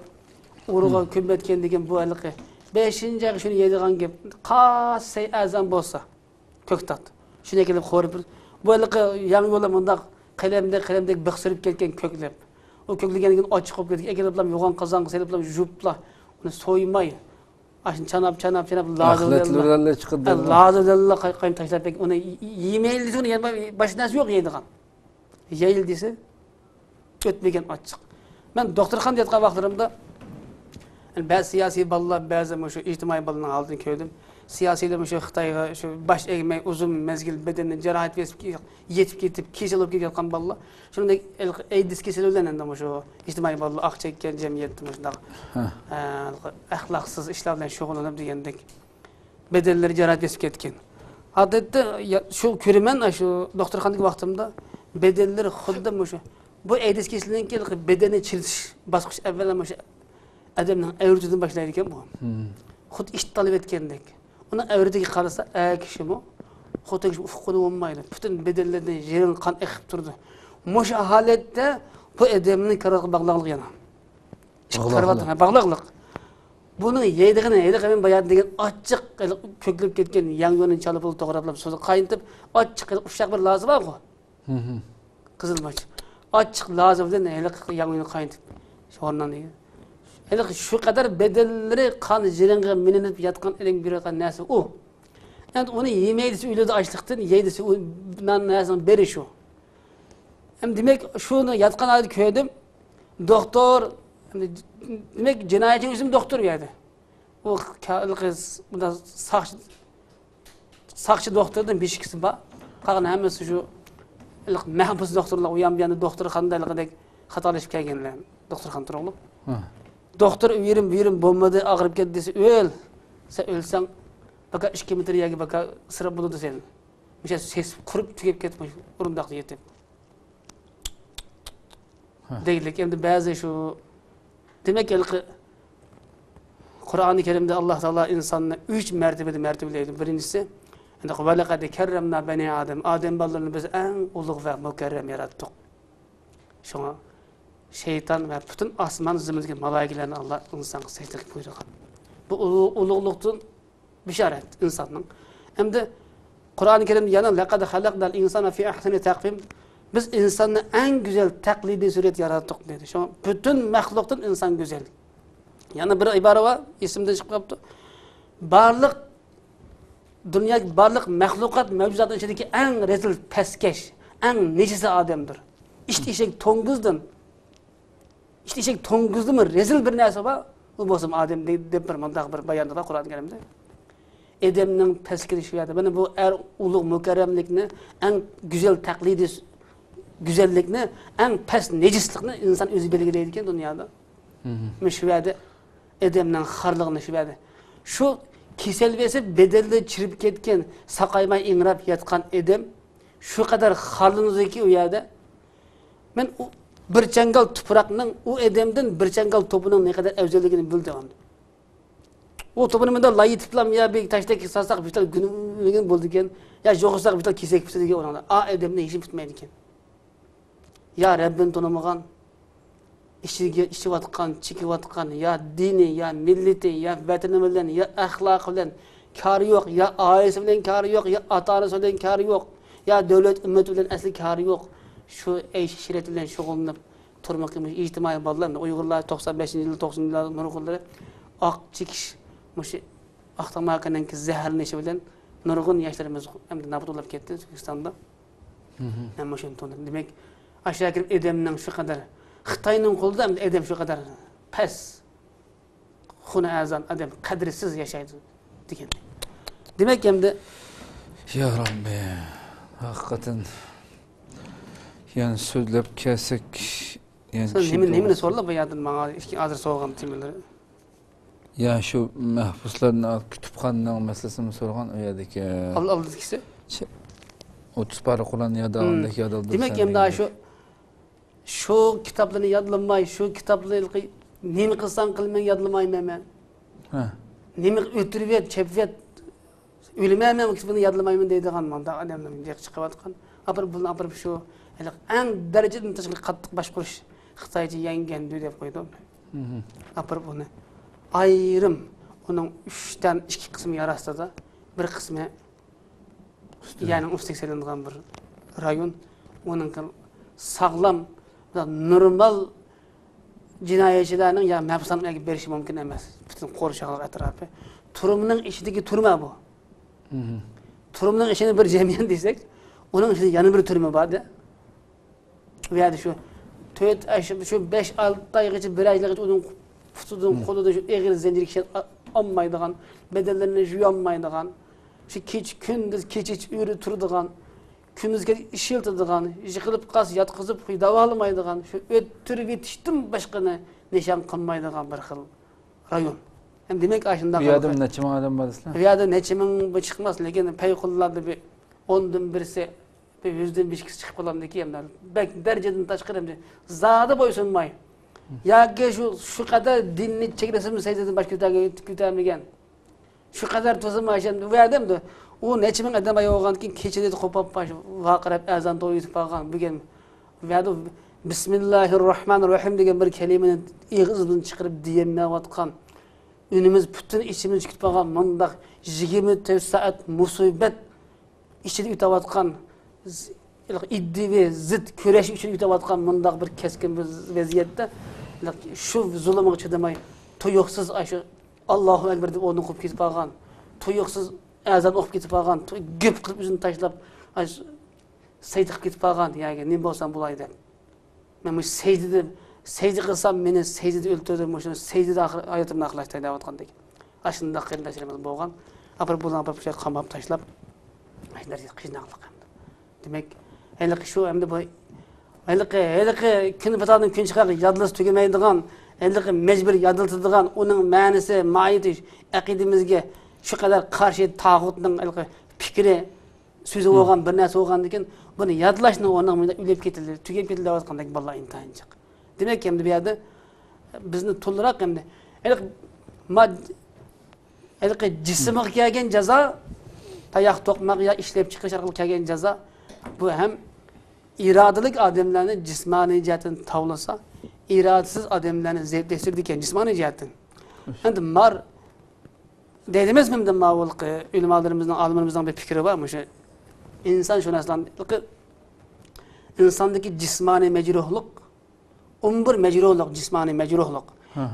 ئۇرۇغا كۆمۈۋەتكەندىكىن بۇ ھېلىقى بەشىنچى ئايغا شۇنى يەيدىغان گەپ، قاسەي ئەزان بولسا. كۆكتات. شۇنى ئەكېلىپ قورۇپ، بۇ ھېلىقى ياڭيۇلار مۇنداق قەلەمدەك، قەلەمدەك بىخسىرىپ كەتكەن كۆكلەپ. ئۇ كۆكلىگەندىن كېيىن ئاچچىق بولۇپ كېتىپ، ئەكېلىپلا يوغان قازانغا سېلىپلا يۇيۇپلا، ئۇنى سويماي، ئاشۇنى چاناپ، چاناپ، چاناپ، لازا بىلەنلا، ئە، لازا بىلەنلا قاي-، قاينىتىپ تاشلاپ، ئۇنى يېمەيلى دېسە، ئۇنى يەنە باشقا نەرسە يوق يەيدىغان. يەيلى دېسە، ئۆتمىگەن ئاچچىق. مەن دوختۇرخانىدا ياتقان ۋاقىتلىرىمدا، يەنى بەزى سىياسىي بالىلار، بەزى مۇشۇ ئىجتىمائىي بالىلارنىڭ ھالىتىنى كۆردۈم. سىياسىيلار مۇشۇ خىتايغا شۇ باش ئەگمەي ئۇزۇن مەزگىل بەدەننى جاراھەت بېسىپ، يېتىپ كېتىپ، كېسەل بولۇپ كېتىۋاتقان بالىلار. شۇنىڭدەك ئەيدىز كېسىلى بىلەن ئەمدى مۇشۇ ئىجتىمائىي بالىلار ئاق چەككەن جەمئىيەتتە مۇشۇنداق، ھە، ئە، ئەخلاقسىز ئىشلار بىلەن شۇغۇللىنىپ دېگەندەك. بەدەنلىرى جاراھەت بېسىپ كەتكەن. ئادەتتە يا-، شۇ كۆرىمەن، شۇ دوختۇرخانىدىكى ۋاقتىمدا بەدەنلىرى خۇددى مۇشۇ، بۇ ئەيدىز كېسىلىنىڭكى بەدەننى چىرىتىش باسقۇچى ئەۋۋەل مۇشۇ ئادەمنىڭ ئەۋرىتىدىن باشلايدىكەن بۇ. خۇددى ئىت تالىۋەتكەندەك. ئۇنىڭ ئەۋرىتىگە قارىسا، ئەر كىشىمۇ، خوتۇن كىشىمۇ ئۇققىلى بولمايدۇ. پۈتۈن بەدەنلىرىدىن يىرىڭ قان ئېقىپ تۇرىدۇ. مۇشۇ ھالەتتە بۇ ئادەمنىڭ كارىۋاتقا باغلاقلىق يەنە. ئىككى كارىۋات باغلاقلىق. بۇنىڭ يەيدىغىنى ھېلىقى مەن بايا دېگەن ئاچچىق، ھېلىقى كۆكلەپ كەتكەن ياڭيۇنى چالا پۇلا توغراپ، سۇدا قاينىتىپ، ئاچچىق ھېلىقى ئۇششاق بىر لازا بارغۇ. قىزىل ماچ. ئاچچىق لازا بىلەن ھېلىقى ياڭيۇنى قاينىتىپ، ھورنان دېگەن. ھېلىقى شۇ قەدەر بەدەنلىرى قان جىرىڭغا مىلىنىپ ياتقان ئادەمگە بېرىۋاتقان نەرسە ئۇ. ئەمدى ئۇنى يېمەي دېسە ئۆلىدۇ ئاچلىقتىن، يەي دېسە ئۇ نان نەرسىنىڭ بېرى شۇ. ئەمدى دېمەك، شۇنى ياتقان ھالدا كۆردۈم. دوختۇر، ئەمدى دېمەك، جىنايەتچىنىڭ ئىسمى دوختۇر بۇ يەردە. ئۇ ھېلىقى ساقچى، ساقچى دوختۇردىن بېشى ئىككىسى بار. قالغان ھەممىسى شۇ ھېلىقى مەھبۇس دوختۇرلار، ئۇ يان بۇ ياندا دوختۇرخانىدا ھېلىقىدەك خاتالىشىپ كەلگەنلەر. دوختۇرخانا تۇرۇقلۇق. ھە. دوختۇر ئۇ يېرىم، بۇ يېرىم بولمىدى، ئاغرىپ كەتتى دېسە، ئۆل. سەن ئۆلسەڭ، باكا ئىككى مېتىر يەرگە باكا ئىسراپ بولىدۇ سەن. مۇشۇ سېسىپ، قۇرۇپ تۈگەپ كەتتى مۇشۇ ئورۇنداقتا يېتىپ. ھە. دېگۈدەك، ئەمدى بەزى شۇ، دېمەك، ھېلىقى قۇرئانى كەرىمدە ئاللا تائالا ئىنساننى ئۈچ مەرتىبىدە مەرتىبىلەيدۇ. بىرىنچىسى، ۋەلەقەد كەررەمنا بەنى ئادەم. ئادەم بالىلىرىنى بىز ئەڭ ئۇلۇغ ۋە مۇكەررەم ياراتتۇق. شۇڭا شەيتان ۋە پۈتۈن ئاسمان زېمىندىكى مالائىكىلەرنى ئاللا ئىنسانغا سەجدە قىلىپ بۇيرۇغان. بۇ ئۇلۇغ-، ئۇلۇغلۇقتىن بېشارەت ئىنساننىڭ. ئەمدى قۇرئانى كەرىمدە يەنە لەقەد خەلەقنەل ئىنسانە فى ئەھسەنى تەقۋىم. بىز ئىنساننى ئەڭ گۈزەل تەقلىدىي سۈرەتتە ياراتتۇق دېدى. شۇڭا پۈتۈن مەخلۇقتىن ئىنسان گۈزەل. يەنە بىر ئىبارە بار، ئېسىمدىن چىقىپ قاپتۇ. بارلىق دۇنيادىكى بارلىق مەخلۇقات، مەۋجۇداتنىڭ ئىچىدىكى ئەڭ رەزىل، پەسكەش، ئەڭ نىجىسى ئادەمدۇر. ئىت ئېشەك توڭگۇزدىن ئىت ئېشەك توڭگۇزدىنمۇ رەزىل بىر نەرسە بار، ئۇ بولسىمۇ ئادەم دەي-، دەپ بىر مۇنداق بىر باياندا بار قۇرئان كەرىمدە. ئادەمنىڭ پەسكىنى شۇ يەردە. مانا بۇ ئەڭ ئۇلۇغ مۇكەررەملىكنى، ئەڭ گۈزەل تەقلىدىي س-، گۈزەللىكنى، ئەڭ پەس نىجىسلىقنى ئىنسان ئۆزى بەلگىلەيدىكەن دۇنيادا. مانا شۇ يەردە ئادەمنىڭ خارلىقىنى شۇ يەردە. شۇ كېسەل بېسىپ، بەدەنلىرى چىرىپ كەتكەن، ساقايماي ئىڭراپ ياتقان ئادەم شۇ قەدەر خارلىنىدۇكى ئۇ يەردە. مەن ئۇ بىر چاڭگال تۇپراقنىڭ، ئۇ ئادەمدىن بىر چاڭگال توپىنىڭ نەقەدەر ئەۋزەللىكىنى بىلدىم ئەمدى. ئۇ توپىنى مۇنداق لايىتىپلام يا بىر تاشتەك سالساق بىر تال گۈللىگەن بولىدىكەن، يا يوغىساق بىر تال كېسەك پۈتىدىكەن ئۇنىڭدا. ئا ئادەمدىن ھېچنېمە پۈتمەيدىكەن. يا رەببىنى تونۇمىغان، ئىچىگە ئىچىۋاتقان، چېكىۋاتقان، يا دىنى، يا مىللىتى، يا ۋەتىنى بىلەن، يا ئەخلاقى بىلەن كارى يوق، يا ئائىلىسى بىلەن كارى يوق، يا ئاتا-ئانىسى بىلەن كارى يوق، يا دۆلەت ئۈممىتى بىلەن ئەسلى كارى يوق. شۇ ئەيش-ئىشرەت بىلەن شۇغۇللىنىپ تۇرمىقى مۇشۇ ئىجتىمائىي بالىلار، ئۇيغۇرلار توقسان بەشىنچى يىل، توقسىنىنچى يىللار نۇرغۇنلىرى ئاق چېكىش، مۇشۇ ئاق تاماكىنىڭكى زەھەرلىنىشى بىلەن نۇرغۇن ياشلىرىمىز ئەمدى نابۇت بولۇپ كەتتى ئۆزبېكىستاندا. مەن مۇشۇنى تونۇدۇم. دېمەك، ئاشۇ كىرىپ ئادەمنىڭ شۇ قەدەر، خىتاينىڭ قولىدا ئەمدى ئادەم شۇ قەدەر پەس، خۇنى ئەرزان ئادەم قەدرىسىز ياشايدۇ دېگەن. دېمەك، ئەمدى يا رەببى، ھەقىقەتەن يەنە سۆزلەپ كەلسەك، يەنە سەن نېمە، نېمىنى سورىلا بۇ يەردىن ماڭا ھازىر سورىغان تېمىلىرى؟ يا شۇ مەھبۇسلارنى، كۇتۇپخانىنىڭ مەسىلىسىنى سورىغان ئۇ يەردىكى. ئال-، ئالدىدىكىسى؟ شۇ ئوتتۇز پارە قۇرئان ياد ئالغاندەك ياد ئالدۇرسام دېگەن. دېمەك، ئەمدى شۇ، شۇ كىتابلارنى يادلىماي، شۇ كىتابلارنى نېمە قىلساڭ قىل، مەن يادلىمايمەن مەن. ھە. نېمە ئۆتۈرۈۋەت، چېپىۋەت، ئۆلىمەن مەن ئۇ كىتابنى يادلىمايمەن دەيدىغان مانداق ئادەملەر جىق چىقىۋاتقان. ئاپىرىپ بۇنى ئاپىرىپ شۇ ھېلىقى ئەڭ دەرىجىدىن تاشقىرى قاتتىق باشقۇرۇش، خىتايچە يەڭگەندۈ دەپ قويدۇم. ئاپىرىپ ئۇنى ئايرىم، ئۇنىڭ ئۈچتىن ئىككى قىسمى يەر ئاستىدا، بىر قىسمى يەرنىڭ ئۈستىگە سېلىنغان بىر رايون. ئۇنىڭ ساغلام، نورمال جىنايەتچىلەرنىڭ يا مەھبۇسخانىغا بېرىشى مۇمكىن ئەمەس. پۈتۈن قورشاقلىق ئەتراپى. تۈرمىنىڭ ئىچىدىكى تۈرمە بۇ. تۈرمىنىڭ ئىچىنى بىر جەمئىيەت دېسەك، ئۇنىڭ ئىچىدە يەنە بىر تۈرمە بار-دە. ئۇ يەردە شۇ تۆت ئاي، شۇ، شۇ بەش، ئالتە ئايغىچە، بىر ئايغىچە ئۇنىڭ پۇتىدىن، قولىدىن شۇ ئېغىر زەنجىر كىشەن ئا-، ئالمايدىغان، بەدەنلىرىنى يۇيالمايدىغان، شۇ كېچە، كۈندۈز، كېچە ئۆرە تۇرىدىغان، كۈندۈزگە ئىشلىتىدىغان، يىقىلىپ قالسا ياتقۇزۇپ داۋالىمايدىغان، شۇ ئۆتتۈرۈۋېتىشتىن باشقىنى نىشان قىلمايدىغان بىر خىل رايون. ھەم دېمەك، ئاشۇنداق بۇ يەردە نەچچە مىڭ ئادەم بار دېسىلە؟ بۇ يەردە نەچچە مىڭ بۇ چىقماس، لېكىن پەيقۇللاردا بىر ئوندىن بىرسى، بىر يۈزدىن بىر ئىككىسى چىقىپ قالامدىكى ئەمدى بەك دەرىجىدىن تاشقىرى ئەمدى زادى بويسۇنماي. ياكى شۇ، شۇ قەدەر دىننى چېگرىسىدىن سەجدىدىن باش كۆتەرگە-، كۆتەرمىگەن. شۇ قەدەر تۇرسىمۇ ئاشۇ ۋەدەمدۇ. ئۇ نەچچە مىڭ ئادەم ئايان بولغاندىكىن كېچىدە قوپاپ باش ۋارقىراپ ئەزان توۋا يېتىپ قالغان. بۈگۈن ۋەدە بىسمىللاھىر راھمانىر راھىم دېگەن بىر كەلىمىنى ئېغىزىدىن چىقىرىپ دېيەلمەيۋاتقان. ئۈنىمىز پۈتۈن ئىچىمىز چىقىپ قالغان مۇنداق يىگىرمە تۆت سائەت مۇسىبەت ئىچىدە ئۆتەۋاتقان، ئىدىيەۋى زىت كۈرەش ئۈچۈن ئۆتەۋاتقان مۇنداق بىر كەسكىن بىر ۋەزىيەتتە، شۇ زۇلۇمغا چىدىماي، تۇيۇقسىز ئاشۇ ئاللاھۇ ئەكبەر دەپ ئورنىدىن قوپۇپ كېتىپ قالغان، تۇيۇقسىز ئەزان ئوقۇپ كېتىپ قالغان، گۈپ قىلىپ ئۆزىنى تاشلاپ، ئاشۇ سەجدە قىلىپ كېتىپ قالغان ياكى نېمە بولسام بولاي دەپ. مەن مۇشۇ سەجدىدە، سەجدە قىلسام مېنى سەجدىدە ئۆلتۈرىدۇ، مۇشۇ سەجدىدە ئاخىر ھاياتىمنى ئاخىرلاشتۇراي دەۋاتقاندەك. ئاشۇنداق قېرىنداشلىرىمىز بولغان. ئاپىرىپ بۇلارنى ئاپىرىپ شۇ قاماپ تاشلاپ، مۇشۇ دەرىجىدە قىيناقلىق ئەمدى. دېمەك، ھېلىقى شۇ ئەمدى بۇ، ھېلىقى، ھېلىقى كۈن پاتالدىن كۈن چىقار يادلىسا تۈگىمەيدىغان، ھېلىقى مەجبۇرىي يادلىتىدىغان، ئۇنىڭ مەنىسى، ماھىيىتى، ئەقىدىمىزگە شۇ قەدەر قارشى تاغۇتنىڭ ھېلىقى پىكرى، سۆزى بولغان بىر نەرسە بولغاندىن كېيىن، بۇنى يادلاشنىڭ ئورنىغا مۇنداق ئۆلۈپ كېتىلدى، تۈگەپ كېتىلدى دەۋاتقاندەك بالىلار ئىنتايىن جىق. دېمەك، ئەمدى بۇ يەردە بىزنى تولىراق ئەمدى ھېلىقى ماد-، ھېلىقى جىسىمغا كەلگەن جازا، تاياق توقماق يا ئىشلەپ چىقىرىش ئارقىلىق كەلگەن جازا، بۇ ھەم ئىرادىلىك ئادەملەرنى جىسمانىي جەھەتتىن تاۋلىسا، ئىرادىسىز ئادەملەرنى زەئىپلەشتۈرىدىكەن جىسمانىي جەھەتتىن. ئەمدى مار دەيدىمىزمۇ، ئەمدى ماۋۇ ئۆلىمالىرىمىزنىڭ، ئالىملىرىمىزنىڭ بىر پىكرى بار، مۇشۇ ئىنسان شۇناسلار، ئىنساندىكى جىسمانىي مەجرۇھلۇق، ئون بىر مەجرۇھلۇق، جىسمانىي مەجرۇھلۇق.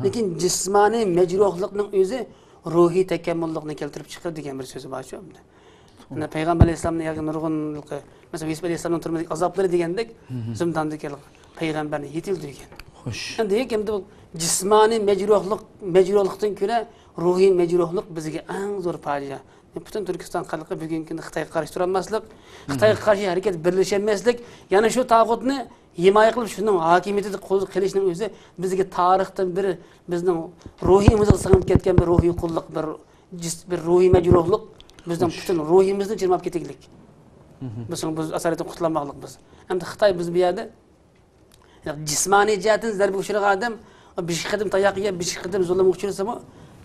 لېكىن جىسمانىي مەجرۇھلۇقنىڭ ئۆزى روھىي تەكەممۇللۇقنى كەلتۈرۈپ چىقىرىدۇ دېگەن بىر سۆزى بار شۇ ئەمدى. مانا پەيغەمبەر ئەلەيھىسسالامنى ياكى نۇرغۇن، مەسىلەن، يۈسۈپ ئەلەيھىسسالامنىڭ تۈرمىدىكى ئازابلىرى دېگەندەك، زىنداندىكى پەيغەمبەرنى يېتىلدۈرگەن. خوش. ئەمدى يەنە بۇ جىسمانىي مەجرۇھلۇق، مەجرۇھلۇقتىن كۆرە روھىي مەجرۇھلۇق بىزگە ئەڭ زور پاجىئە. پۈتۈن تۈركىستان خەلقى بۈگۈنكى كۈندە خىتايغا قارشى تۇرالماسلىق، خىتايغا قارشى ھەرىكەت بىرلىشەلمەسلىك، يەنە شۇ تاغۇتنى ھىمايە قىلىپ، شۇنىڭ ھاكىمىيىتىدە قول قىلىشنىڭ ئۆزى بىزگە تارىختىن بىر، بىزنىڭ روھىمىزغا سىڭىپ كەتكەن بىر روھىي قۇللۇق، بىر جىس-، بىر روھىي مەجرۇھلۇق، بىزنىڭ پۈتۈن روھىمىزنى چىرماپ كېتىگلىك. بىز، بىز ئاسارەتتىن قۇتۇلالماقلىق بىز. ئەمدى خىتاي بىز بۇ يەردە جىسمانىي جەھەتتىن زەربە ئۇچرىغان ئادەم بىر ئىككى قېتىم تاياق يەپ، بىر ئىككى قېتىم زۇلۇمغا ئۇچرىسىمۇ،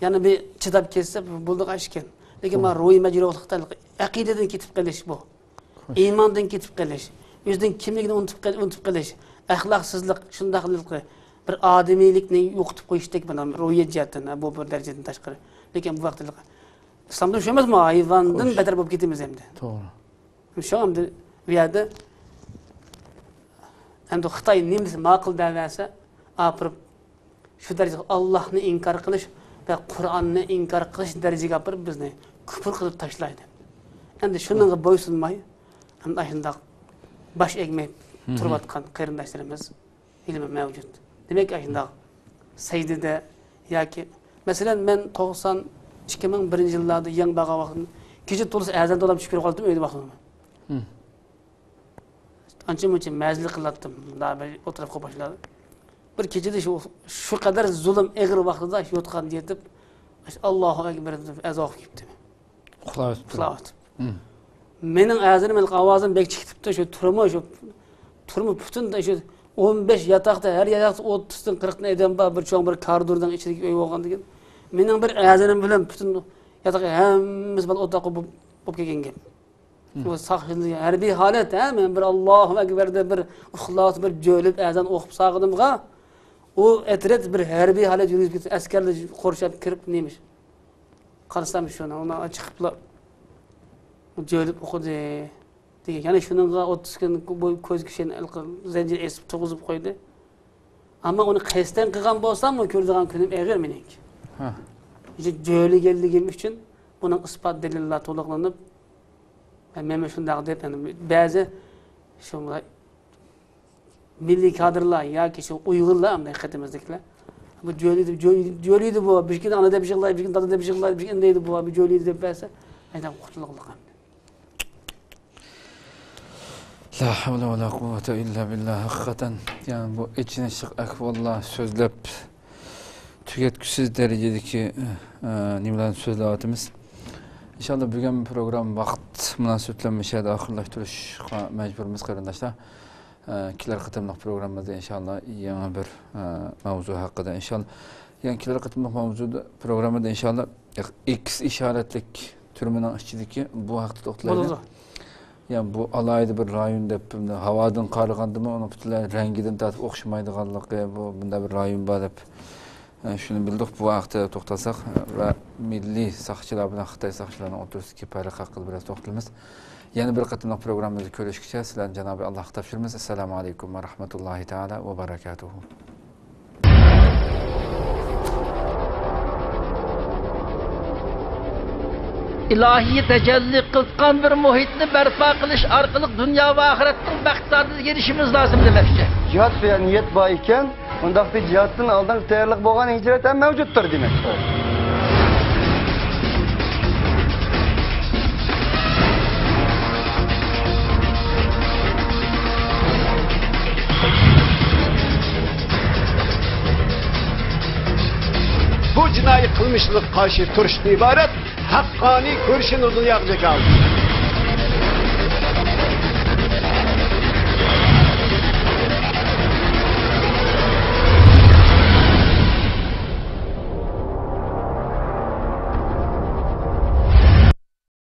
يەنە بىر چىداپ كەتسە بولىدىغان ئىش ئىكەن. لېكىن مانا روھىي مەجرۇھلۇقتا ئەقىدىدىن كېتىپ قېلىش بۇ. ئىماندىن كېتىپ قېلىش، ئۆزىنىڭ كىملىكىنى ئۇنتۇپ قېل-، ئۇنتۇپ قېلىش، ئەخلاقسىزلىق، شۇنداقلىقى، بىر ئادىمىيلىكنى يوقىتىپ قويۇشتەك بۇنىڭ روھىيەت جەھەتتىن، بۇ بىر دەرىجىدىن تاشقىرى. لېكىن بۇ ۋاقىتتا ئىسلامدا شۇ ئەمەسمۇ، ھايۋاندىن بەتەر بولۇپ كېتىمىز ئەمدى. توغرا. شۇ ئەمدى بۇ يەردە ئەمدى خىتاي نېمىسى ماقۇل دەۋەرسە، ئاپىرىپ شۇ دەرىجىگە ئاللاھنى ئىنكار قىلىش ۋە قۇرئاننى ئىنكار قىلىش دەرىجىگە ئاپىرىپ بىزنى كۇپۇر قىلىپ تاشلايدۇ. ئەمدى شۇنىڭغا بويسۇنماي، ئەمدى ئاشۇنداق باش ئەگمەي تۇرۇۋاتقان قېرىنداشلىرىمىز ھېلىمۇ مەۋجۇت. دېمەك، ئاشۇنداق سەجدىدە ياكى، مەسىلەن، مەن توقسان ئىككى مىڭ بىرىنچى يىللاردا يېڭى بارغان ۋاقتىم، كېچە تولىسى ئەزان توۋلاپ چۈشكۈر قىلاتتىم ئۆيدە ۋاقتىمدا. ئانچە مۇنچە مەززىلىك قىلاتتىم، مۇنداق بىر ئولتۇرۇپ قوپاشلار. بىر كېچىدە شۇ، شۇ قەدەر زۇلۇم ئېغىر ۋاقتىدا شۇ يوتقاندا يېتىپ، ئاللاھۇ ئەكبەر دەپ ئەزان ئوقۇپ كېتىپتىمەن. ئۇخلاۋېتىپتۇ. ئۇخلاۋېتىپ. مم. مېنىڭ ئەزىنىم ھېلىقى ئاۋازىم بەك چىقىپتۇ، شۇ تۈرمە، شۇ تۈرمە پۈتۈن شۇ ئون بەش ياتاقتا، ھەر ياتاقتا ئوتتۇزدىن قىرىقتىن ئادەم بار، بىر چوڭ بىر كارىدورنىڭ ئىچىدىكى ئۆي بولغاندىكىن، مېنىڭ بىر ئەزىنىم بىلەن پۈتۈن ياتاق ھەممىسى بىر ئوتاققا بولۇپ، بولۇپ كەلگەن گەپ. مم. بۇ ساقچىلار ھەربىي ھالەت، ھە، مەن بىر ئاللاھۇ ئەكبەر دەپ بىر ئۇخلاپ، بىر جۆلۈپ ئەزان ئوقۇپ سالغىنىمغا، ئۇ ئەترەت بىر ھەربىي ھالەت يۈرگۈزۈپ كېتىپ، ئەسكەرلەر قورشاپ كىرىپ نېمىش. قارىسام شۇنى، ئۇنى چىقىپلا جۆلۈپ ئوقۇدى دېگەن. يەنە شۇنىڭغا ئوتتۇز كۈن بويى كۆز كىشەن زەنجىر ئېسىپ تۇرغۇزۇپ قويدى. ئەمما ئۇنى قەستەن قىلغان بولساممۇ كۆرىدىغان كۈنۈم ئېغىر مېنىڭكى. ھە. جۆلىگەنلىكىم ئۈچۈن بۇنىڭ ئىسپات دەلىللار تولۇقلىنىپ، مەنمۇ شۇنداق دەپ، يەنە بەزى شۇ مىللىي كادىرلار ياكى شۇ ئۇيغۇرلار، ئەمدى قېتىمىزدىكىلەر، بۇ جۆلىدى، جۆلىدى، جۆلىدى بۇ، بىر كۈنى ئانا دەپ يىغلايدۇ، بىر كۈنى دادا دەپ يىغلايدۇ، بىر كۈنى ئىندەيدۇ بۇ، بۇ جۆلىدى دەپ بەرسە، ئايدام قۇتۇلغانلىق ئەمدى. لا ھەۋلە ۋە لا قۇۋۋەتە ئىللا بىللا. ھەقىقەتەن، يەنى بۇ ئېچىنىشلىق ئەھۋاللار سۆزلەپ تۈگەتكۈسىز دەرىجىدىكى، ئە، نېمىلەرنى سۆزلەۋاتىمىز. ئىنشاللا بۈگۈن پروگرامما ۋاقىت مۇناسىۋىتى بىلەن مۇشۇ يەردە ئاخىرلاشتۇرۇشقا مەجبۇرمىز، قېرىنداشلار. ئە، كېلەر قېتىملىق پروگراممىمىزدا ئىنشاللا يېڭى بىر، ئە، ماۋزۇ ھەققىدە ئىنشاللا، يەنى كېلەر قېتىملىق ماۋزۇدا، پروگراممىدا ئىنشاللا ئېكس ئىشارەتلىك تۈرمىنىڭ ئىچىدىكى بۇ ھەقتە توختىلىمىز. بولىدۇ. يا بۇ ئالاھىدە بىر رايون دەپ، ھاۋادىن قارىغاندىمۇ ئۇنىڭ پۈتۈنلەي رەڭگىدىن تارتىپ ئوخشىمايدىغانلىقى، بۇ بۇنداق بىر رايون بار دەپ، ئە، شۇنى بىلدۇق. بۇ ھەقتە توختالساق، ئە، ۋە مىللىي ساقچىلار بىلەن خىتاي ساقچىلىرىنىڭ ئوتتۇرىسىدىكى پەرق ھەققىدە بىرئاز توختىلىمىز. يەنە بىر قېتىملىق پروگراممىمىزدا كۆرۈشكىچە سىلەرنى جانابى ئاللاھقا تاپشۇرىمىز. ئەسسالامۇ ئەلەيكۇم ۋە رەھمەتۇللاھى تەئالا ۋە بەرەكاتۇھۇ. ئىلاھىي تەجەللى قىلغان بىر مۇھىتنى بەرپا قىلىش ئارقىلىق دۇنيا ۋە ئاخىرەتنىڭ بەخت سائادىتىگە ئېرىشىشىمىز لازىم دېمەكچى. جىھاد سۆيەر نىيەت بار ئىكەن، ئۇنداقتا جىھادتىن ئالدىنقى تەييارلىق بولغان ھىجرەت ھەم مەۋجۇتتۇر دېمەكتۇر. بۇ جىنايى قىلمىشلىرىغا قارشى تۇرۇشتىن ئىبارەت ھەققانىي كۈرىشىنى دۇنياغا جاكارلىدى.